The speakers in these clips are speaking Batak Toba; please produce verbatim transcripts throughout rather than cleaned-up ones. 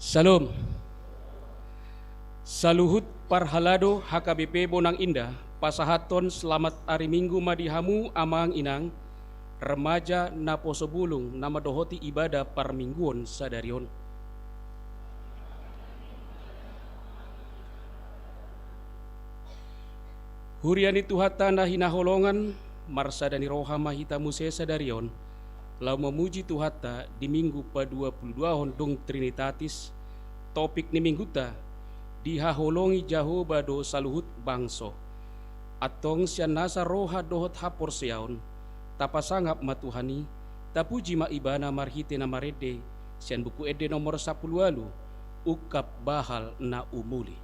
Syalom. Saluhut parhalado H K B P Bonang Indah, pasahathon selamat ari Minggu ma di hamu amang inang, remaja, naposo bulung na mandohoti ibadah parmingguon sadari on. Huria ni Tuhanta na hinaholongan, marsada ni roha ma hita muse sadari on, laho mamuji Tuhanta di Minggu paduapuluduahon dung Trinitatis. Topik ni Minggunta: Dihaholongi Jahowa do saluhut bangso. Antong sian nasa roha dohot haporseaon, tapasangap ma Tuhan i, tapuji ma Ibana marhite na marende sian Buku Ende nomor sampulu ualu, Ungkap Bahal na Umuli.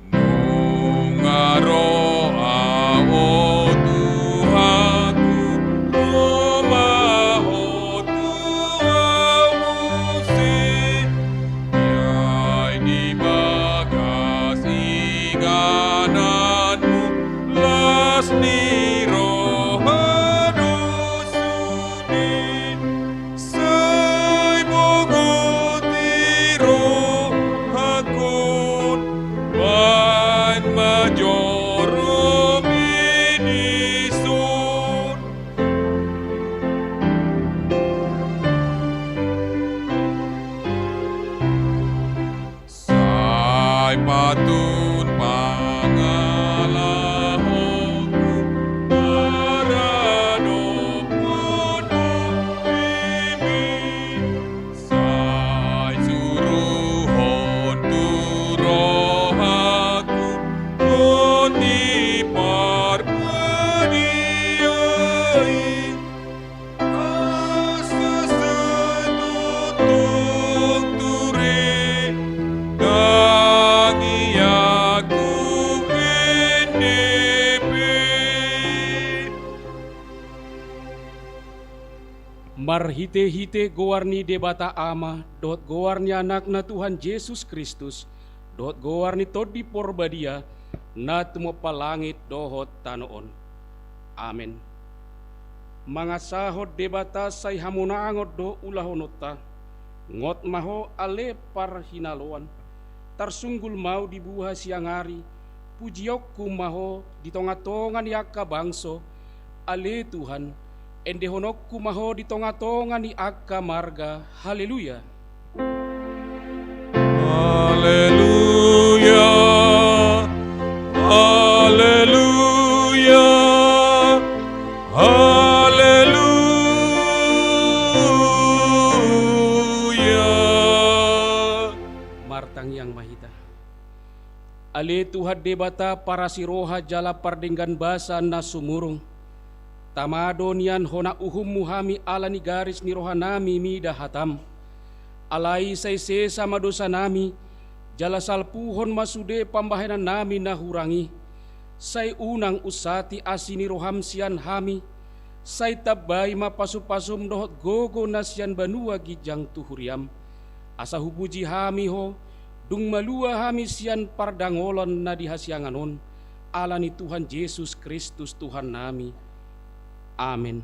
Nunga ro Ho Tuhanku, ro ma Ho tu ahu muse. Ai di bagas ingananmu, las ni roha do sude. Sai bongot i rohangkon, baen ma joro i dison. Sai patun pangalahoku, paradophon muse. Sai suruhon tu rohangku, Ho di Parbadia i. Asa sai tongtong ture tangiangku ende pe. Marhitehite goar ni Debata Ama, dohot goar ni Anakna Tuhan Jesus Kristus, dohot goar ni Tondi Porbadia, na tumompa langit dohot tano on. Amen. Mangasahon Debata sai hamonangon do ulahononta. Ngot ma Ho ale parhinaloan. Tarsunggul ma Ho di buha siang ari. Pujionku ma Ho di tongatonga ni angka bangso. Ale Tuhan, endehononku ma Ho di tongatonga ni angka marga. Haleluya. Haleluya. Haleluya. Haleluya. Martangiang ma hita. Ale Tuhan Debata parasi roha jala pardenggan basa na sumurung. Tama do nian hona uhummu hami ala ni garis ni rohanami mida hatam. Alai sai sesa ma dosanami, jala salpuhon ma sude pambahenannami na hurang i. Sai unang unsati asi ni roham sian hami, sai tambai ma pasupasum dohot gogo na sian banua ginjang tu huriam. Asa hupuji hami Ho, dung malua hami sian pardangolan na di hasiangan on, ala ni Tuhan Jesus Kristus Tuhannami. Amen.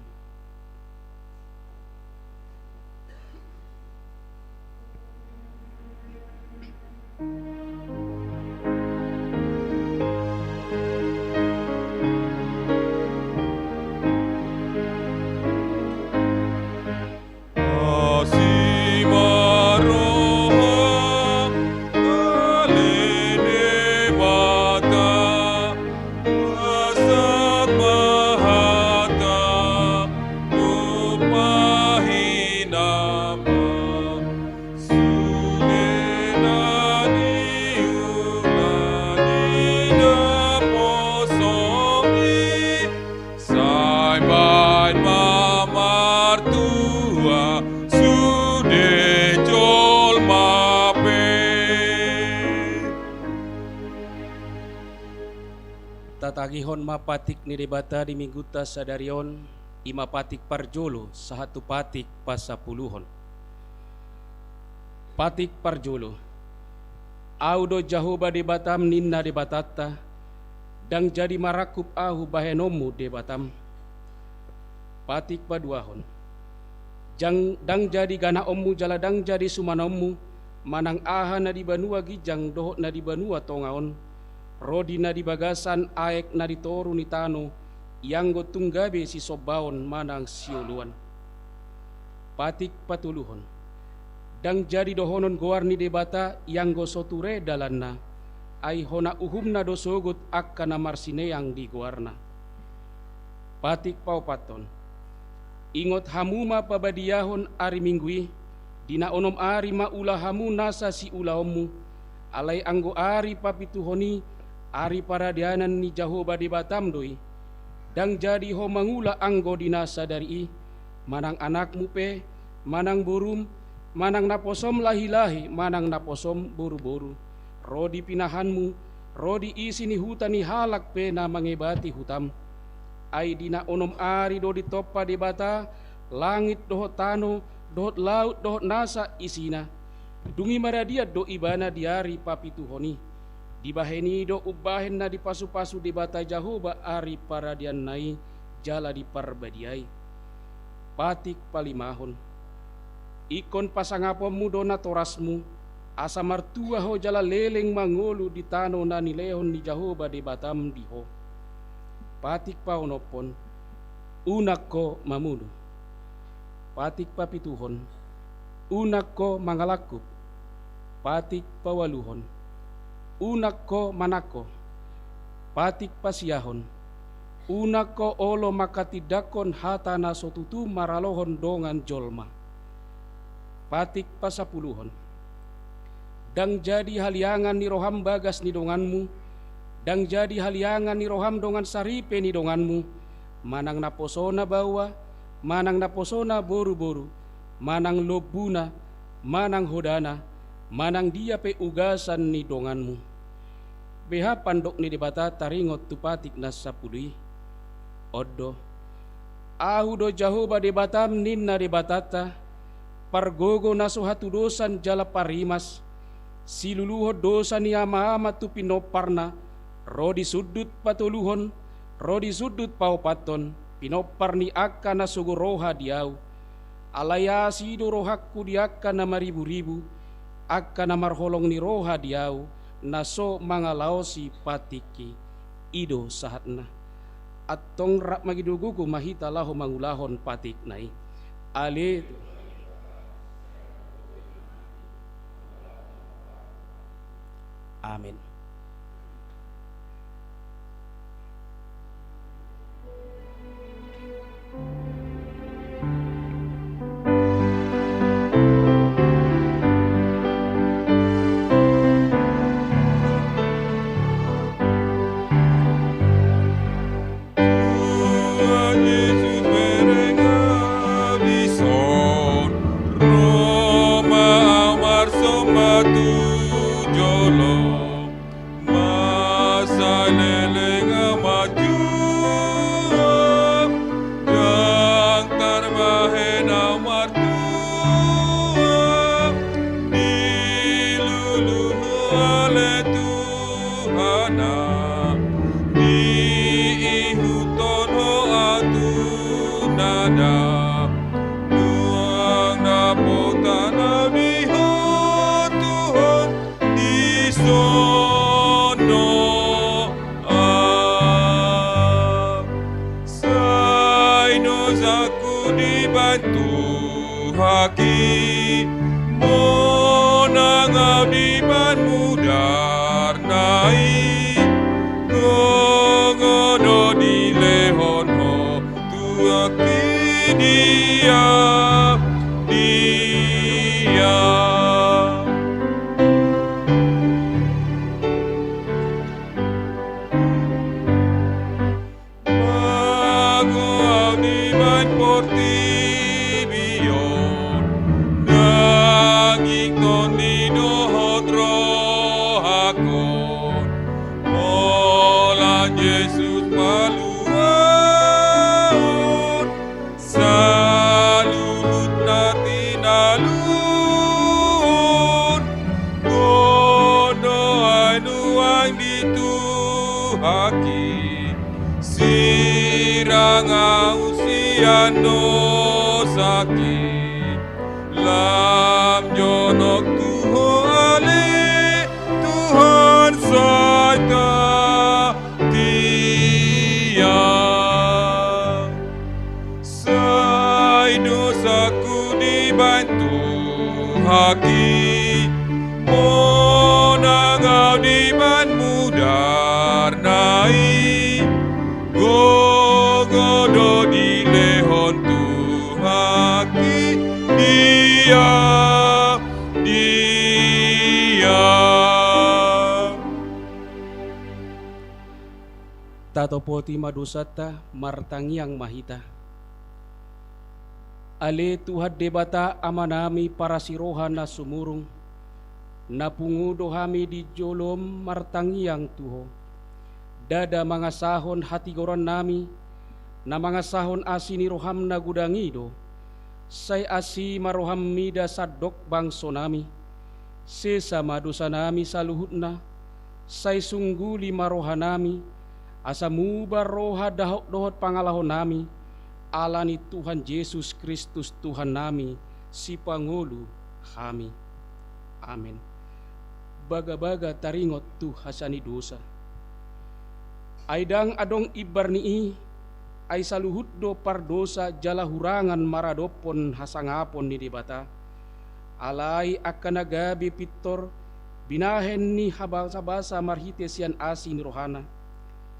Asi ma roha, ale Debata, sahat ma hata. Tangihon ma patik ni Debata di minggunta sadari on, i ma patik parjolo sahat tu patik pasapuluhon. Patik parjolo. Ahu do Jahowa Debatam, ninna Debatanta, ndang jadi marangkup Ahu bahenonmu Debatam. Patik paduahon. Jang, ndang jadi ganaonmu jala ndang jadi sumanonmu, manang aha na di banua ginjang dohot na di banua tonga on, ro di na di bagasan aek na di toru ni tano, ianggo tung gabe sisombaon manang sioloan. Patik patoluhon. Ndang jadi dohonon goar ni Debata ianggo so ture dalanna, ai hona uhumna do sogot angka na marsineang di goarna. Patik paopathon. Ingot hamu ma pabadiahon ari Minggu i, di na onom ari ma ula hamu nasa siulaonmu, alai anggo ari papituhon i, ari paradianan ni Jahowa Debatam do i. Ndang jadi ho mangula anggo di na sadari i, manang anakmu pe, manang borum, manang naposom lahilahi, manang naposom boruboru, ro di pinahanmu, ro di isi ni huta ni halak pe na mangebati hutam. Ai di na onom ari do ditompa Debata langit dohot tano, dohot laut dohot nasa isina. Dung i maradian do Ibana di ari papituhon i. Dibahen i do umbahen na dipasupasu Debata Jahowa ari paradianna i jala diparbadiai. Patik palimahon. Ingkon pasangaponmu do natorasmu, asa martua ho jala leleng mangolu di tano na nilehon ni Jahowa Debatam di ho. Patik paonomhon. Unang ho mamunu. Patik papituhon. Unang ho mangalangkup. Patik paualuhon. Unang ho manangko. Patik pasiahon. Unang ho olo manghatindanghon hata na so tutu maralohon dongan jolma. Patik pasapuluhon. Ndang jadi haliangan ni roham bagas ni donganmu, ndang jadi haliangan ni roham dongan saripe ni donganmu, manang naposona baoa, manang naposona boruboru, manang lombuna, manang hodana, manang dia pe ugasan ni donganmu. Beha pandok ni Debata taringot tu patik na sampulu i. On do. Ahu do Jahowa Debatam, ninna Debatanta, pargogo na so hatudosan jala parimas, siluluhon dosa ni amaama tu pinomparna, ro di sundut patoluhon, ro di sundut paopathon, pinompar ni angka na sogo roha di ahu. Alai asi do rohangku di angka na mariburibu, angka na marholong ni roha di ahu, na so mangalaosi patikki. I do sahatna. Antong rap mangido gogo ma hita laho mangulahon patikna i. Ale. Amen. Tuhan Jesus, bereng ahu dison, ro ma ahu marsomba tu jolo. Tirang ahu sian dosaku, lam jonok tu Ho ale Tuhan, sai tatiang. Sai dosaku dibahen Tuhanki, monang ahu dibahen mudarna i, gogo do dilehon Tuhanki dia, dia. Tatopoti ma dosanta, martangiang ma hita. Ale Tuhan Debata Amanami parasi roha na sumurung, na pungu do hami di jolom martangiang tu Ho. Ndada mangasahon hatigorannami, na mangasahon asi ni roham na godang i do. Sai asi ma roham mida sandok bangsonami. Sesa ma dosanami saluhutna, sai sungguli ma rohanami, asa muba roha dahot dohot pangalahonami, ala ni Tuhan Jesus Kristus Tuhannami, Sipangolu hami. Amen. Bagabaga taringot tu hasea ni dosa. Ai ndang adong imbar ni i, ai saluhut do pardosa jala hurangan maradophon hasangapon ni Debata. Alai angka na gabe pintor, binahen ni habasabasa marhite sian asi ni rohana,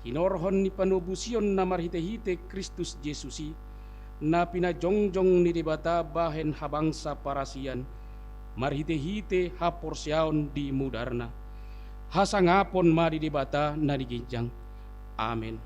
hinorhon ni panobusion na marhitehite Kristus Jesus i, na pinajongjong ni Debata bahen habangsa parasian, marhitehite haporseaon di mudarna. Hasangapon ma di Debata na di ginjang. Amen.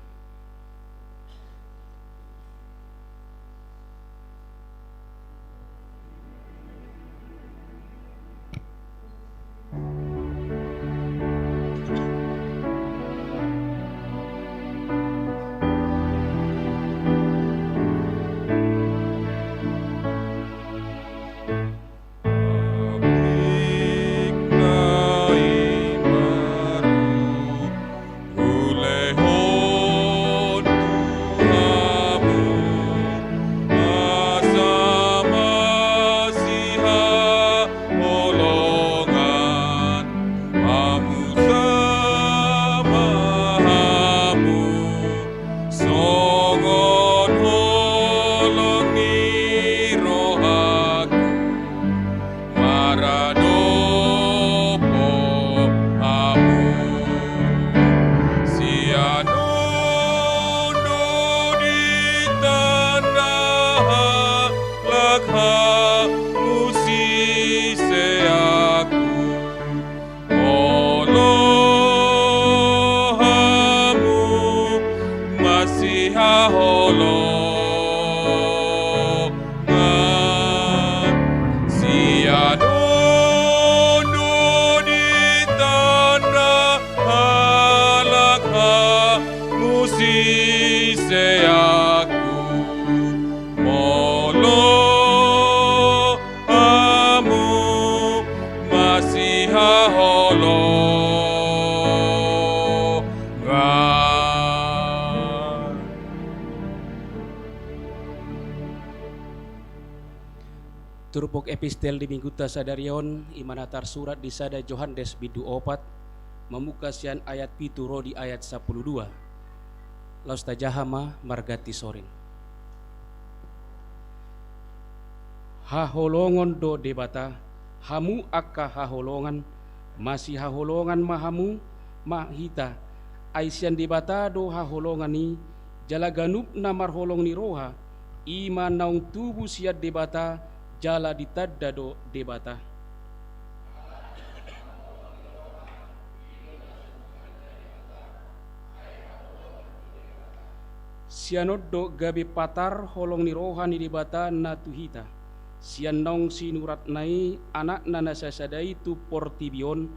Hulehon tu hamu asa masihaholongan, hamu sama hamu songon holong ni rohaku. Maradophon hamu. Sian on do ditanda halak hamu siseanku. Molo hamu masihaholongan. Sian on do ditanda halak hamu siseanku. Molo hamu masihaholongan. Turpuk epistel di minggunta sadari on, i ma na tarsurat di sada Johannes bindu opat, mamungka sian ayat pitu ro di ayat sampulu dua. Laos tajaha ma marganti soring. Haholongon do Debata, hamu angka haholongan, masihaholongan ma hamu, ma hita, ai sian Debata do haholongan i, jala ganup na marholong ni roha, i ma naung tubu sian Debata, jala ditanda do Debata. Sian on do gabe patar holong ni roha ni Debata na tu hita, sian naung sinuratna i Anakna na sasada i tu portibi on,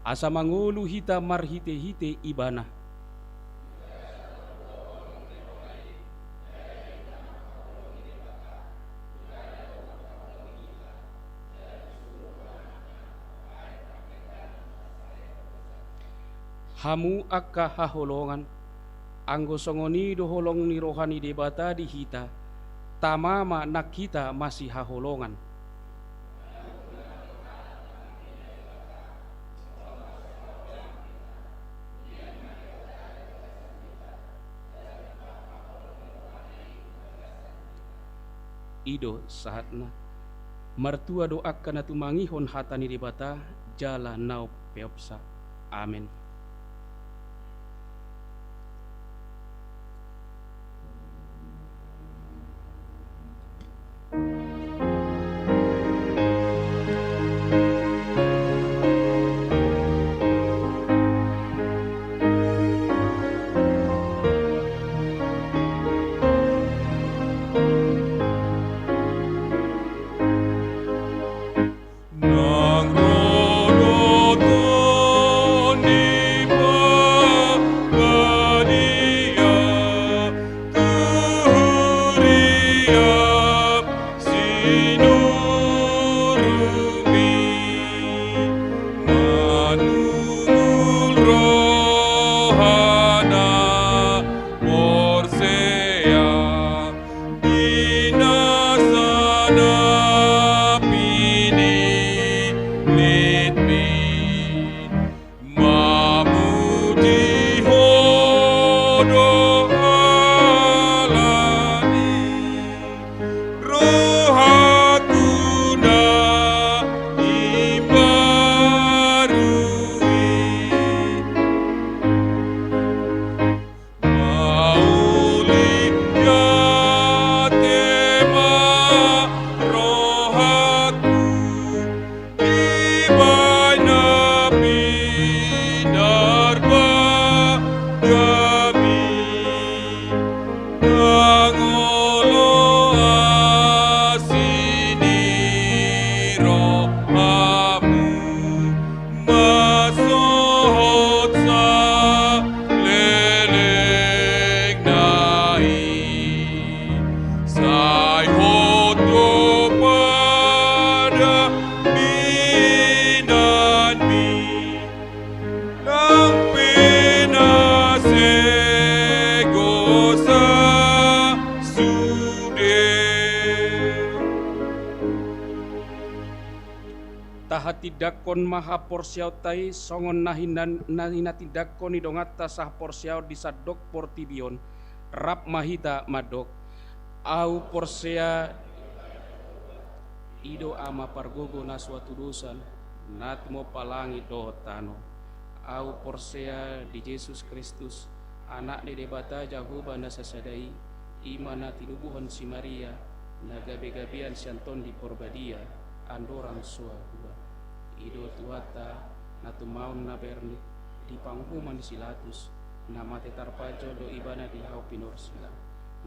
asa mangolu hita marhitehite Ibana. Hamu angka haholongan, Anggo songon i do holong ni roha ni Debata di hita, tama ma nang hita masihaholongan. I do sahatna. Martua do angka na tumangihon hata ni Debata jala na umpeopsa. Amen. Nang ro do Tondi Parbadia tu huria Sinurumi, manungkun roha na porsea di na sanapinilitmi. Mamuji Ho do halani rohangku na imbaru i. Mauliate ma rohangku dibahen na pinarbagami, nang olo asi ni rohamu ma sohot salelengna i. Sai hot do pardameinanmi, nang pe na sego sasude. Tahatindangkon ma haporseaonta i songon na hinan-, na hinatindangkon ni donganta sahaporseaon di sandok portibi on. Rap ma hita mandok: Ahu porsea. I do Ama pargogo na so hatudosan, na tumompa langit dohot tano. Ahu porsea di Jesus Kristus, Anak ni Debata Jahowa na sasada i, i ma na tinubuhon si Maria, na gabegabean sian Tondi Porbadia, andorang so hahua. I do Tuhanta, na tumaon na bernit di panguhuman ni si Latus, na mate tarpanjou do Ibana di hau pinorsilang,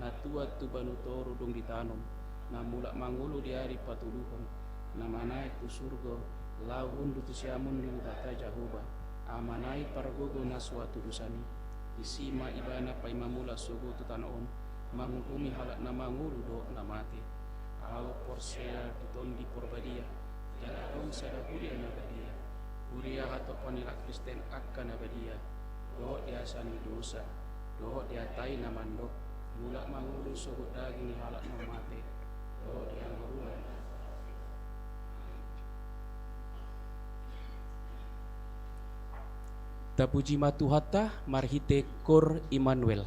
na tuat tu banua toru dung ditanom, na mulak mangolu di ari patoluhon, na manaek tu surgo, laho hundul tu siamun ni Debata Jahowa, Amana i pargogo na so hatudosan i. Disi ma Ibana paima mulak sogot tu tano on, manguhumi halak na mangolu dohot na mate. Ahu porsea di Tondi Porbadia, jala adong sada huria na badia, huria hatopan ni halak Kristen angka na badia, dohot di asa ni dosa, dohot di hata i na mandok, mulak mangolu sogot daging ni halak na mate, dohot di hangoluan. Tapuji ma Tuhanta marhite Koor Immanuel.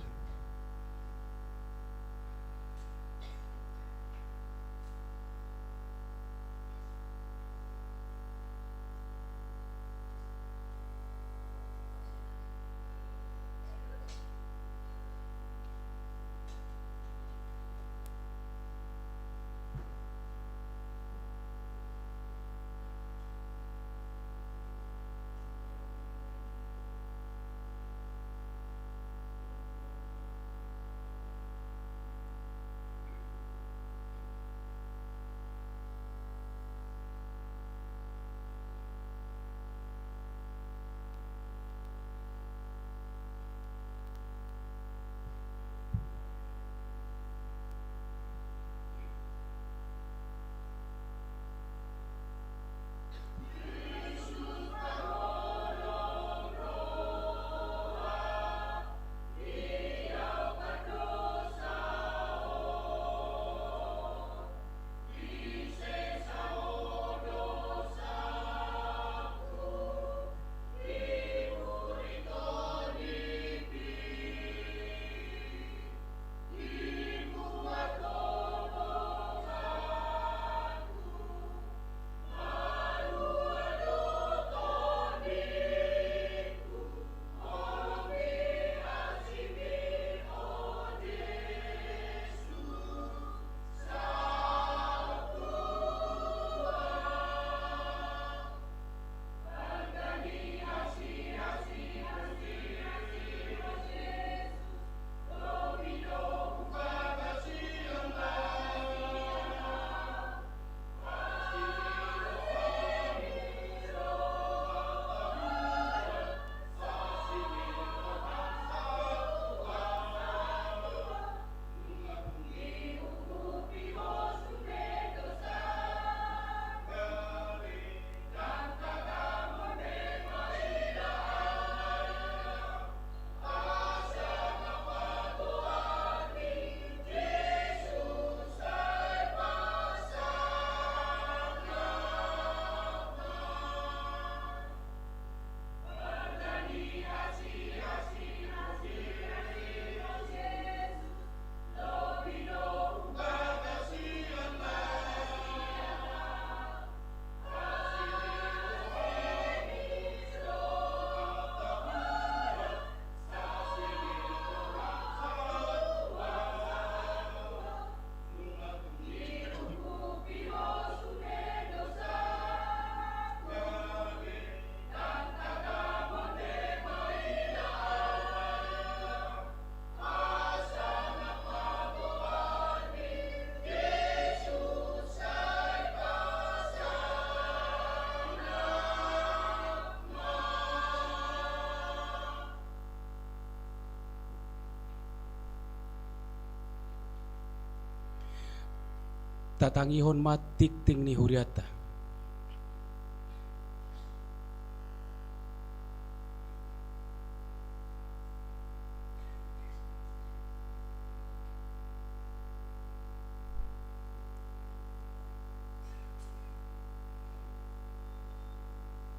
Tatangihon ma tingting ni hurianta.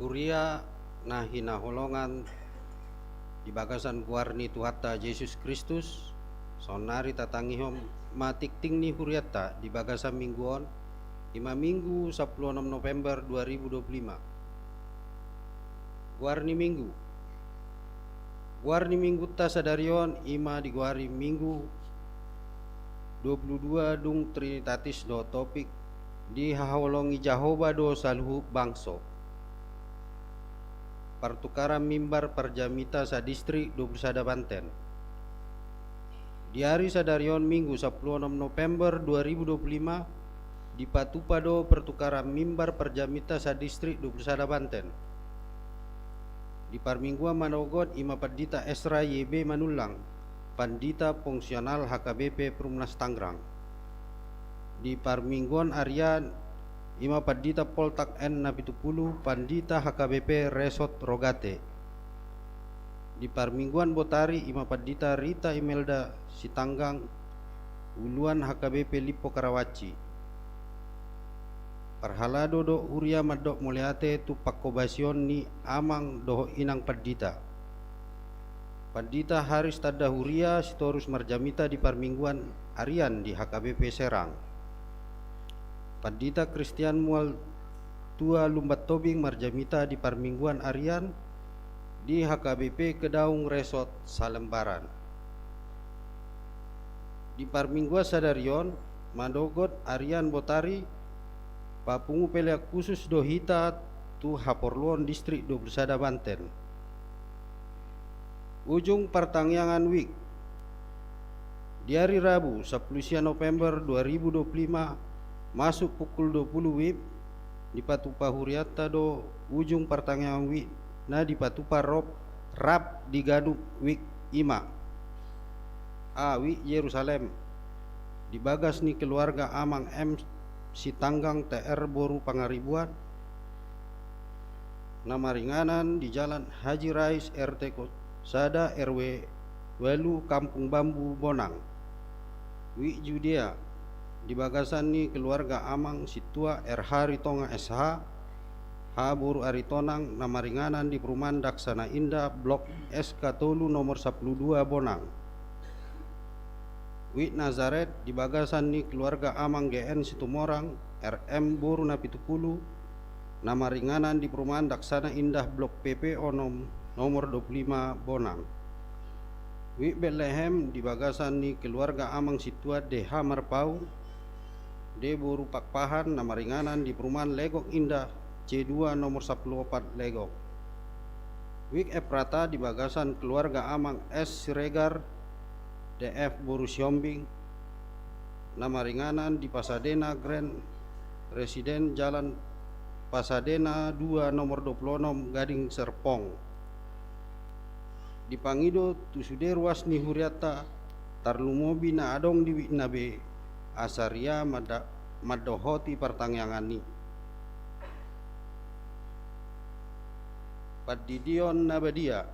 Huria na hinaholongan di bagasan goar ni Tuhanta Jesus Kristus, saonnari tatangihon ma tingting ni hurianta di bagasan minggu on, i ma Minggu sampulu onom November dua ribu dua pulu lima. Goar ni minggu. Goar ni minggunta sadari on i ma digoari Minggu dua pulu dua dung Trinitatis do topik, dihaholongi Jahowa do saluhut bangso. Partukaran mimbar parjamita sadistrik dua pulu sada Banten. Di ari sadari on Minggu sampulu onom November dua ribu dua pulu lima, dipatupa do partukaran mimbar parjamita sadistrik dua pulu sada Banten. Di parmingguan manogot i ma Pandita Esra Y B Manullang, Pandita Fungsional H K B P Perumnas Tangerang. Di parmingguan arian i ma Pandita Poltak N Napitupulu, Pandita H K B P Resort Rogate. Di parmingguan botari i ma Pandita Rita Imelda Sitanggang, Uluan H K B P Limpo Karawaci. Parhalado dohot huria mandok mauliate tu panghobasion ni amang dohot inang pandita. Pandita Haris Tanda Huria Sitorus marjamita di parmingguan arian di H K B P Serang. Pandita Kristian Mual Tua Lumban Tobing marjamita di parmingguan arian di H K B P Kedaung Resort Salembaran. Di parmingguan sadari on, manogot arian botari, papungu pelean khusus do hita tu haporluon distrik dua pulu sada Banten. Ujung partangiangan WIB. Di ari Rabu, sampulu sia November dua ribu dua pulu lima, masuk pukul dua puluh WIB, dipatupa hurianta do ujung partangiangan WIB na dipatupa rap, rap di ganup WIB i ma: A. WIB Yerusalem, di bagas ni keluarga Amang M Sitanggang T R boru Pangaribuan, na maringanan di Jalan Haji Rais R T ko-, sada R W ualu Kampung Bambu Bonang. WIB Judea, di bagasan ni keluarga Amang Sintua R H Aritonang S H, H boru Aritonang, na maringanan di perumahan Daksana Indah Blok S K tolu nomor sampulu dua Bonang. WIB Nazaret, di bagasan ni keluarga Amang G N Situmorang R M boru Napitupulu, na maringanan di perumahan Daksana Indah Blok P P onom nomor dua pulu lima Bonang. WIB Betlehem, di bagasan ni keluarga Amang Sintua D H Marpaung, D boru Pakpahan, na maringanan di perumahan Legok Indah C dua nomor sampulu opat Legok. WIB Efrata, di bagasan keluarga Amang S Siregar D F boru Siombing, na maringanan di Pasadena Grand Residence, Jalan Pasadena dua nomor dua pulu onom Gading Serpong. Dipangido tu sude ruas ni hurianta, tarlumobi na adong di WIB na be, asa ria manda-, mandohoti partangiangan i. Pandidion na badia.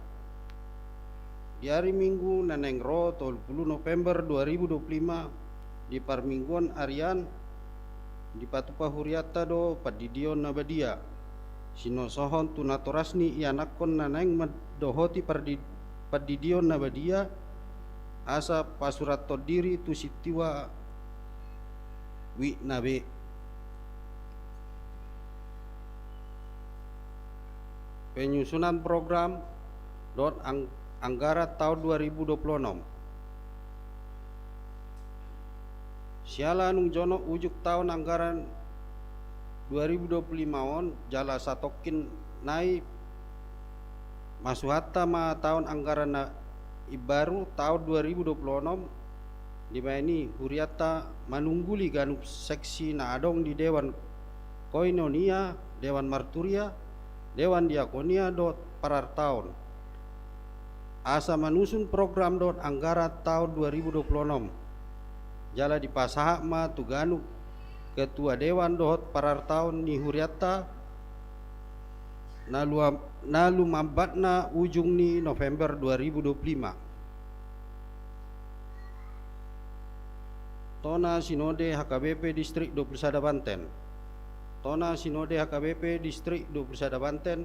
Di ari Minggu na naeng ro, tolu pulu November dua ribu dua pulu lima, di parmingguan arian, dipatupa hurianta do pandidion na badia, sinosohon tu natorasna ianakhon na naeng mandohoti pardi-, pandidion na badia, asa pasurathon diri tu sintua WIB na be. Penyusunan program dohot ang-, anggaran taon dua ribu dua pulu onom. Siala nunga jonok ujung taon anggaran dua ribu dua pulu lima on, jala satongkin nai masuhanta ma taon anggaran na imbaru taon dua ribu dua pulu onom, dibaen i hurianta manungguli ganup seksi na adong di Dewan Koinonia, Dewan Marturia, Dewan Diakonia dohot parartaon, asa manusun program dohot anggaran taon dua ribu dua pulu onom. Jala dipasahat ma tu ganup Ketua Dewan dohot parartaon ni hurianta na lua-, na lumambatna ujung ni November dua ribu dua puluh lima. Tona Sinode H K B P Distrik dua puluh sada Banten. Tona Sinode H K B P Distrik dua puluh sada Banten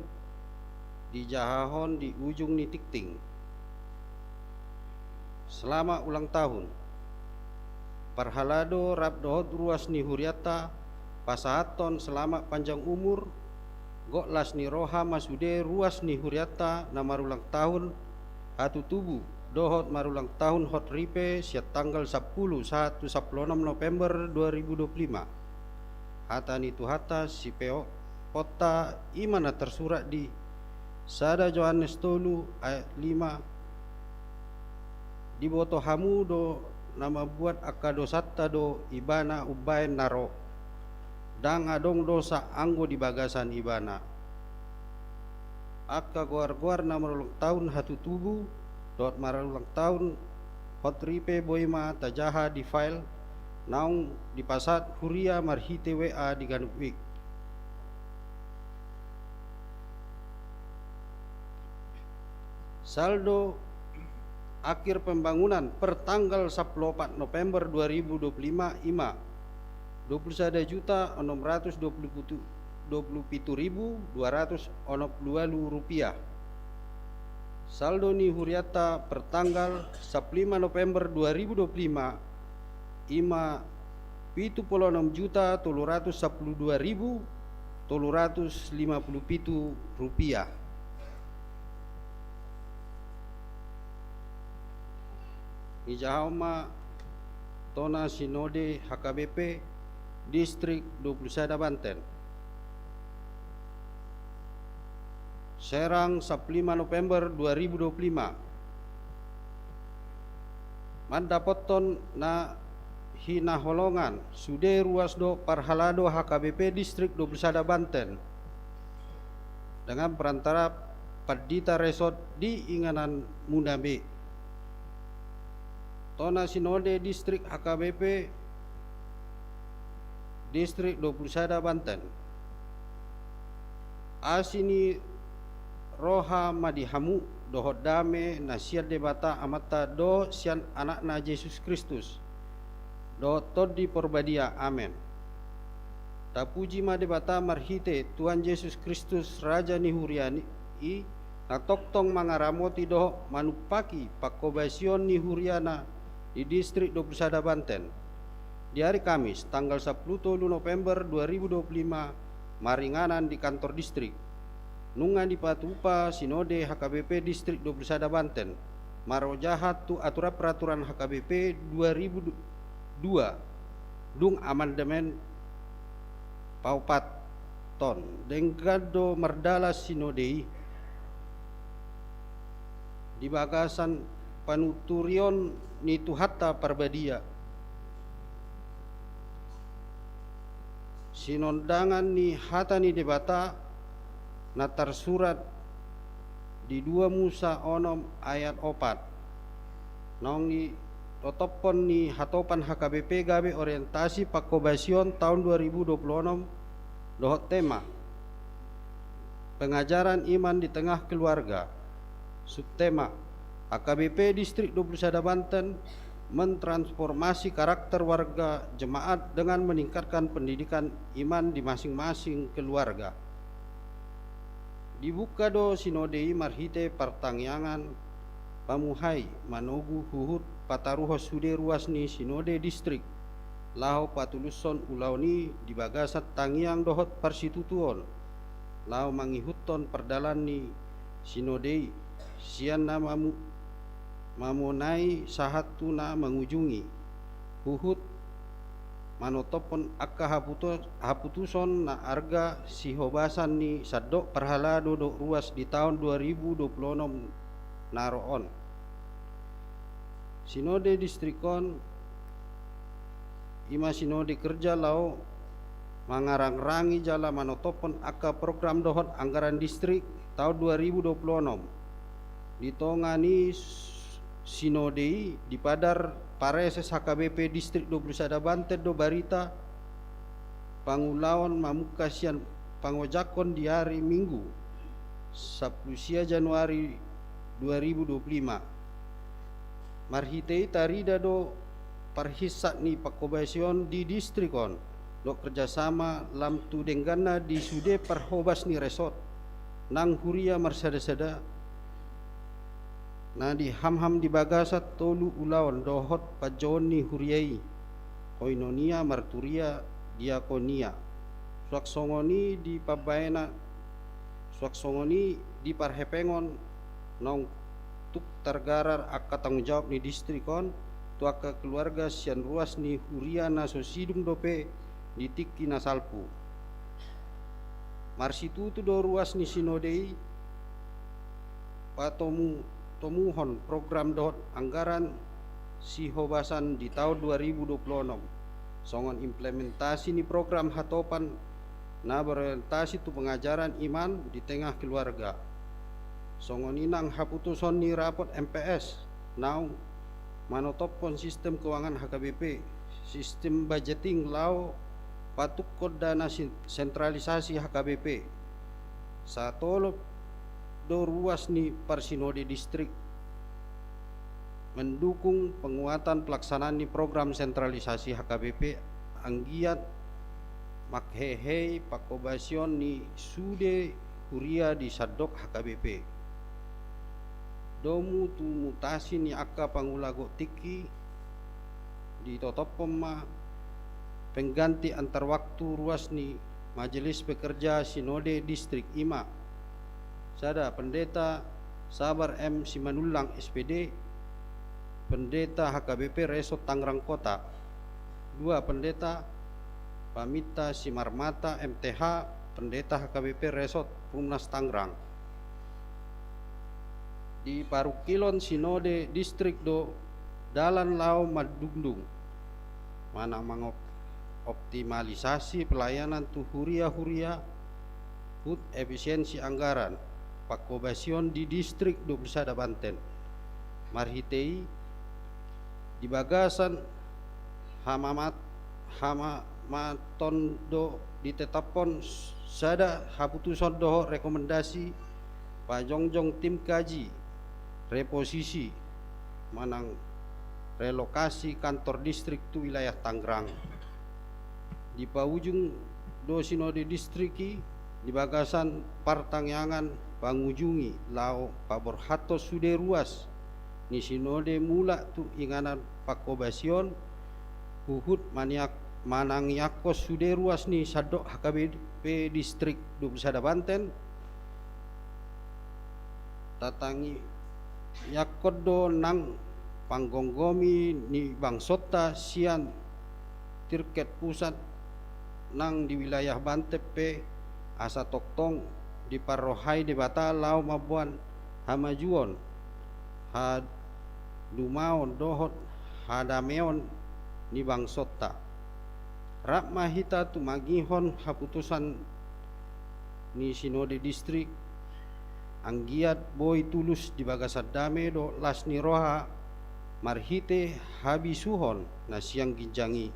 dijahahon di ujung ni tingting. Selamat ulang tahun. Parhalado rap dohot ruas ni hurianta pasahathon selamat panjang umur, gok las ni roha ma sude ruas ni hurianta na marulang tahun hatutubu dohot marulang tahun hot ripe sian tanggal sampulu sahat tu sampulu onom November dua ribu dua puluh lima. Hata ni Tuhanta sipeopponta i ma na tarsurat di sada Johannes tolu ayat lima, diboto hamu do na mambuat angka dosanta do Ibana umbaen na ro. Ndang adong dosa anggo di bagasan Ibana. Angka goar-goar na marulang tahun hatutubu dohot marulang tahun hot ripe boi ma tajaha di file naung dipasahat huria marhite W A di ganup week. Saldo akhir pembangunan per tanggal sampulu opat November dua ribu dua puluh lima i ma dua puluh sada juta onom ratus dua puluh pitu, dua puluh pitu ribu dua ratus onom puluh walu rupiah. Saldo ni hurianta per tanggal sampulu lima November dua ribu dua puluh lima i ma pitu pulu onom juta tolu ratus sampulu dua ribu tolu ratus lima pulu pitu rupiah. Dijahahon ma Tona Sinode H K B P Distrik dua puluh sada Banten. Serang, sampulu lima November dua ribu dua puluh lima. Mandapothon na hinaholongan sude ruas dohot parhalado H K B P Distrik dua puluh sada Banten dengan perantara pandita resort di ingananmuna be. Tona Sinode Distrik H K B P Distrik dua puluh sada Banten. Asi ni roha ma di hamu dohot dame na sian Debata Amanta dohot sian Anakna Jesus Kristus dohot Tondi Porbadia. Amen. Tapuji ma Debata marhite Tuhan Jesus Kristus, Raja ni huria i, na tongtong mangaramoti dohot manumpaki pangkobasion ni huriana di Distrik dua puluh sada Banten. Di ari Kamis, tanggal sampulu tolu November dua ribu dua puluh lima, maringanan di kantor distrik. Nunga dipatupa Sinode H K B P Distrik dua puluh sada Banten marojahan tu aturan peraturan H K B P dua ribu dua, dung amandemen paopathon. Denggan do mardalan Sinode i di bagasan panuturion ni Tuhanta Parbadia. Sinondangan ni hata ni Debata na tarsurat di dua Musa onom ayat opat. Naung ditotophon ni hatopan H K B P gabe orientasi pangkobasion taon dua ribu dua puluh onom dohot tema pengajaran iman di tengah keluarga. Subtema, H K B P Distrik dua puluh sada Banten mentransformasi karakter warga jemaat dengan meningkatkan pendidikan iman di masing-masing keluarga. Dibuka do Sinode i marhite partangiangan pamuhai manogu huhut pataruhon sude ruas ni Sinode Distrik laho patulushon ulaon i di bagasan tangiang dohot parsitutuon, laho mangihuthon pardalan ni Sinode i sian na mamu-, mamonai sahat tu na mangujungi, huhut manotophon angka haputu-, haputuson na arga sihobasan ni sandok parhalado dohot ruas di taon dua ribu dua puluh onom na ro on. Sinode Distrik on i ma sinode kerja laho mangarangrangi jala manotophon angka program dohot anggaran distrik taon dua ribu dua puluh onom. Di tonga ni s-, sinode i dipadar pareses H K B P Distrik dua puluh sada Banten do barita pangulaon mamungka sian pangojakhon di ari Minggu, sampulu sia Januari dua ribu dua puluh lima. Marhite i tarida do parhinsat ni pangkobasion di distrik on dohot kerjasama lam tu dengganna di sude parhobas ni resort nang huria marsada-sada na dihamham di bagasan tolu ulaon dohot panjouon ni huria i: koinonia, marturia, diakonia. Suang songon i di pambaenan, suang songon i di parhepengon, naung tuk targarar angka tanggung jawab ni distrik on tu angka keluarga sian ruas ni huria na so sidung dope di tingki na salpu. Marsitutu do ruas ni sinode i patomu-, tomuhon program dohot anggaran sihobasan di taon dua ribu dua puluh onom, songon implementasi ni program hatopan na berorientasi tu pengajaran iman di tengah keluarga. Songon i nang haputuson ni rapot M P S naung manotophon sistem keuangan H K B P, sistem budgeting laho patungkon dana sin-, sentralisasi H K B P. Satolop do ruas ni parsinode distrik mendukung penguatan pelaksanaan ni program sentralisasi H K B P, anggiat manghehei pangkobasion ni sude huria di sandok H K B P. Domu tu mutasi ni angka pangula gok tingki, ditotophon ma pengganti antar waktu ruas ni Majelis Pekerja Sinode Distrik, i ma: sada, Pendeta Sabar M Simanullang, S P D, Pendeta H K B P Resort Tangerang Kota. Dua, Pendeta Paminta Simarmata, M T H, Pendeta H K B P Resort Perumnas Tangerang. Di parungkilon sinode distrik do dalan laho mandungdung manang mangop-, optimalisasi pelayanan tu huria-huria, huhut efisiensi anggaran pangkobasion di distrik dua puluh sada Banten. Marhite i, di bagasan hamamat-, hamamaton do ditetaphon sada haputuson dohot rekomendasi pajongjong tim kaji reposisi manang relokasi kantor distrik tu wilayah Tangerang. Dipaujung do sinode distrik i di bagasan partangiangan pangujungi laho paborhathon sude ruas ni sinode mulak tu inganan pangkobasion, huhut maniak-, manangiangkon sude ruas ni sandok H K B P Distrik dua puluh sada Banten. Tatangiangkon do nang panggomgomi ni bangsonta sian tingkat pusat nang di wilayah Banten pe, asa tongtong diparrohai Debata laho mamboan hamajuon, hadumaon dohot hadameon ni bangsonta. Rap ma hita tumangihon haputusan ni sinode distrik, anggiat boi tulus di bagasan dame dohot las ni roha marhite habisuhon na sian ginjang i.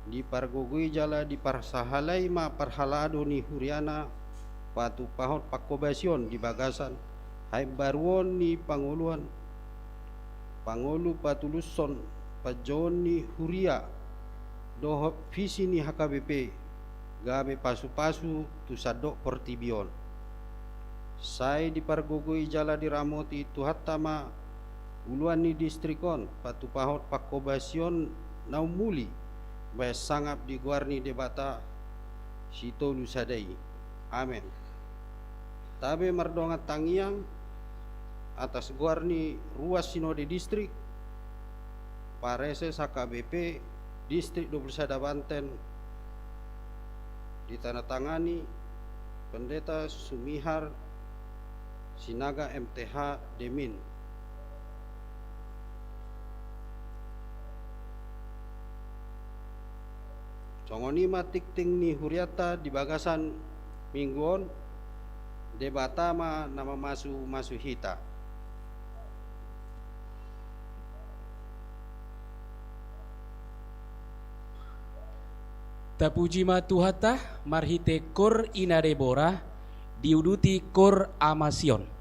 Dipargogoi jala diparsahalai ma parhalado ni huriana patupahon pangkobasion di bagasan haimbaruon ni pangoluan, pangolu patulushon panjouon ni huria dohot visi ni H K B P, gabe pasupasu tu sandok portibi on. Sai dipargogoi jala diramoti Tuhanta ma uluan ni distrik on patupahon pangkobasion na umuli, bahen sangap di goar ni Debata Sitolusada i. Amen. Tabe mardongan tangiang atas goar ni ruas sinode distrik, pareses H K B P Distrik dua puluh sada Banten, ditandatangani Pendeta Sumihar Sinaga, M T H, Demin. Songon i ma tingting ni hurianta di bagasan minggu on. Debata ma na mamasumasu hita. Tapuji ma Tuhanta, marhite kor ina Debora, diuduti kor ama Sion.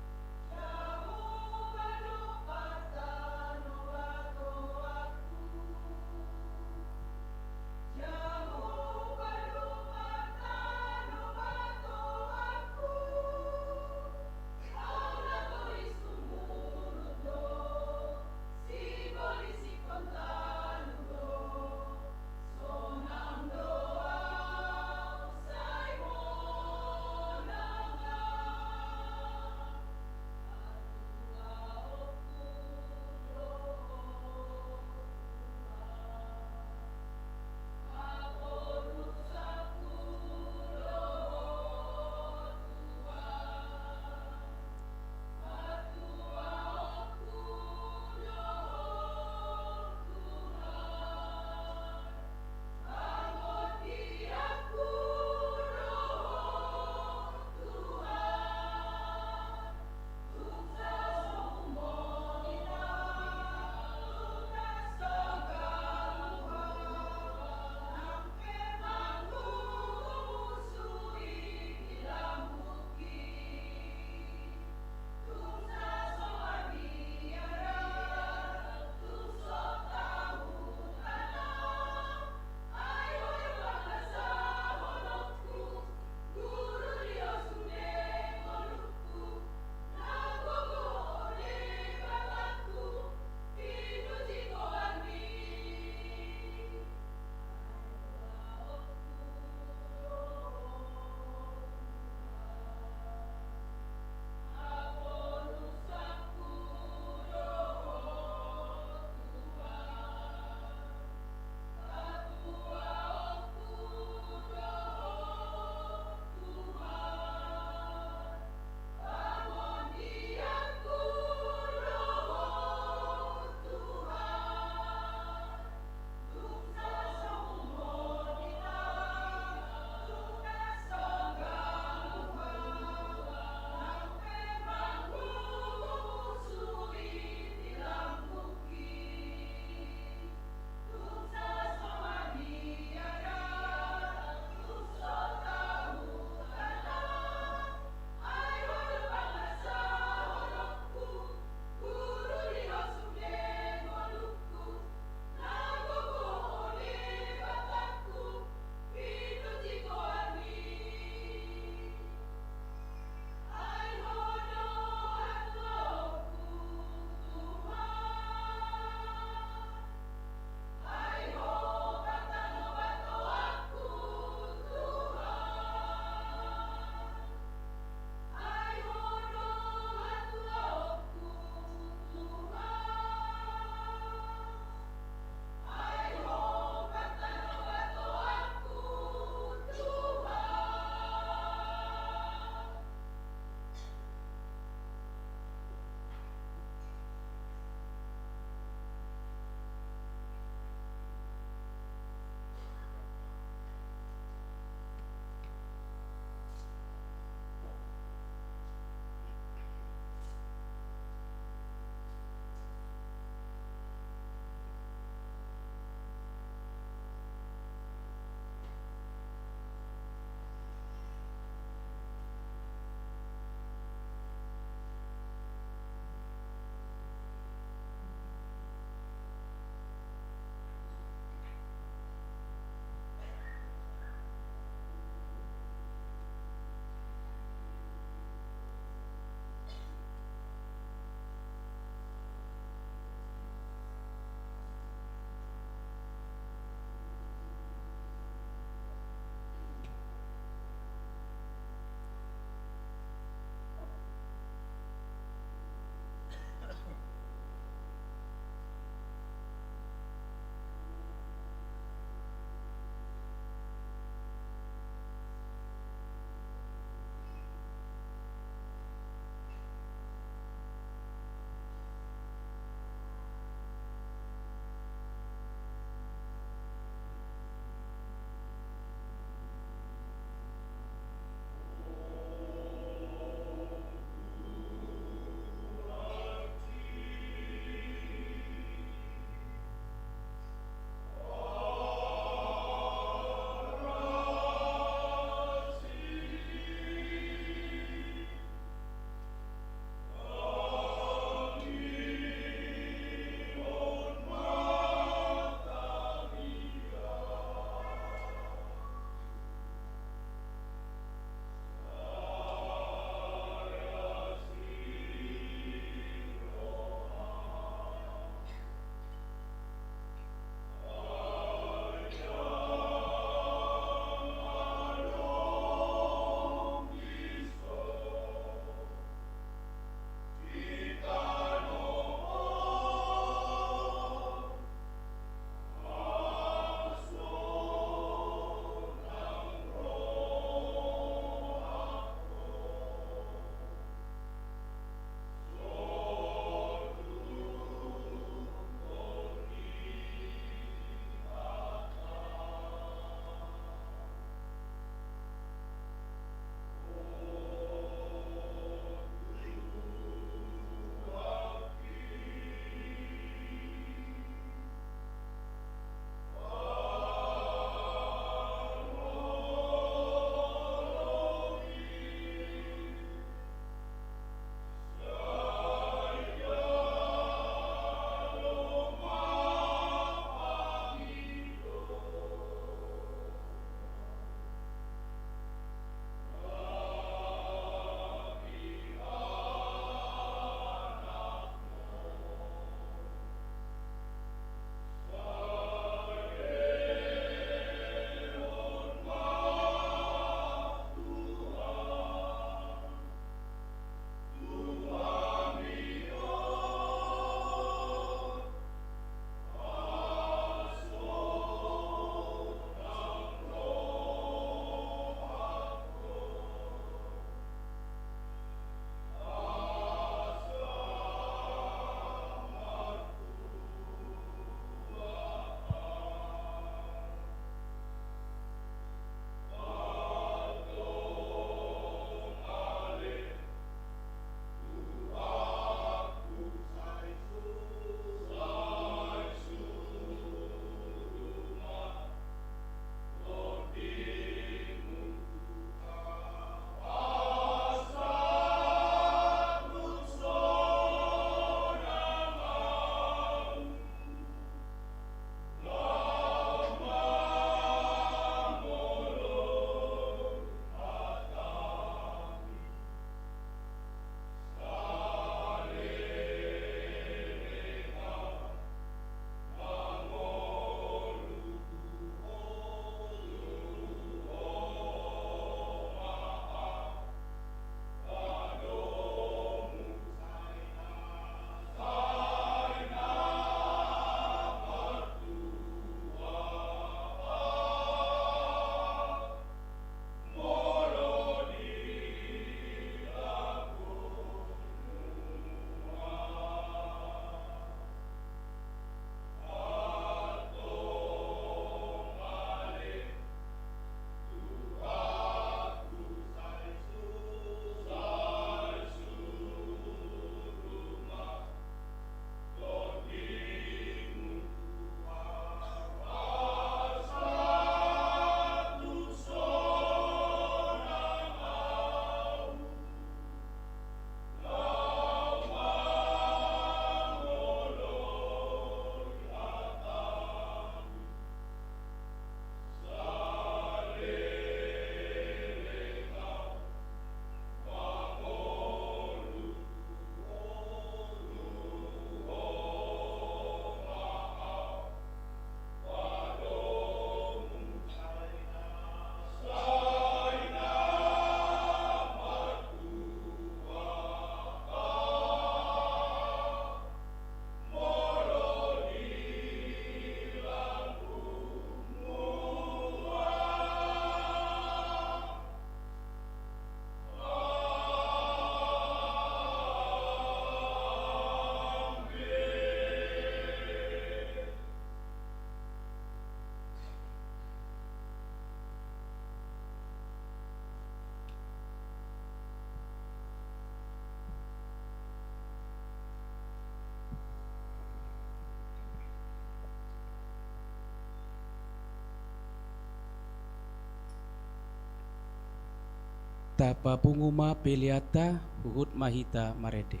Tapapungu ma peleanta, huhut ma hita marende.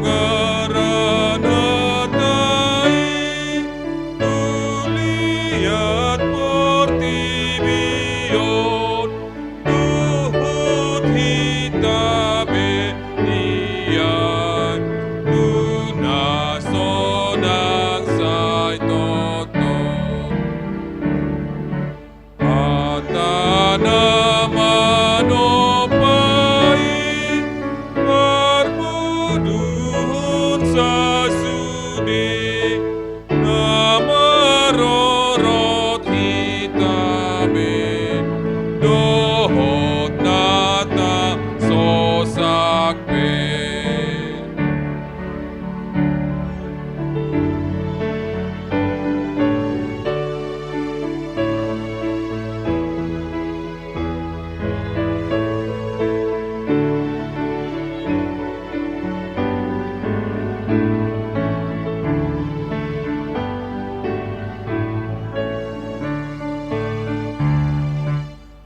Marbungaran hata i tu liat portibi on, dohot hita be nian tu na sonang sai tongtong. Hata na manompa i, marbodohon sasude, na marorot hita be, dohot na tasosak be.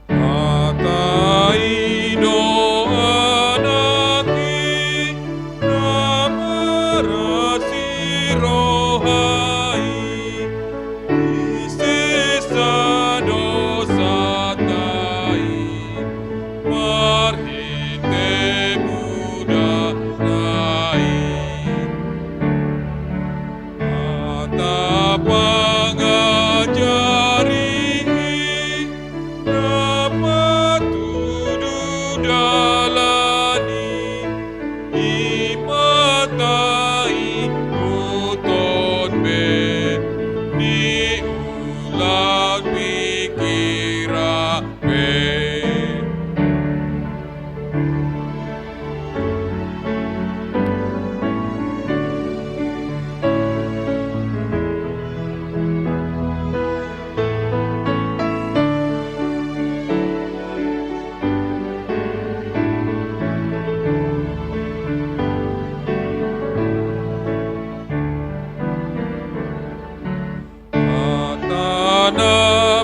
Hata i do anak i, na marasi roha i, disesa dosanta i, marhite mudana i. Hata pangajari i, na patudu dalan i, i ma taihuthon be, diulang pingkiran be. Hata na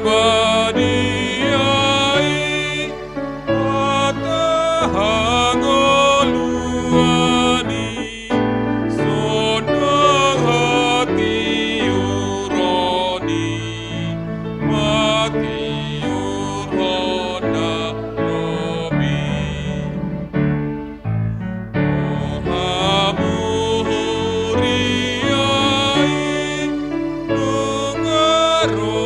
badia i, hata hangoluan i, sonang hatiuron i, matiur hon na lobi. O hamu huria i, nunga ro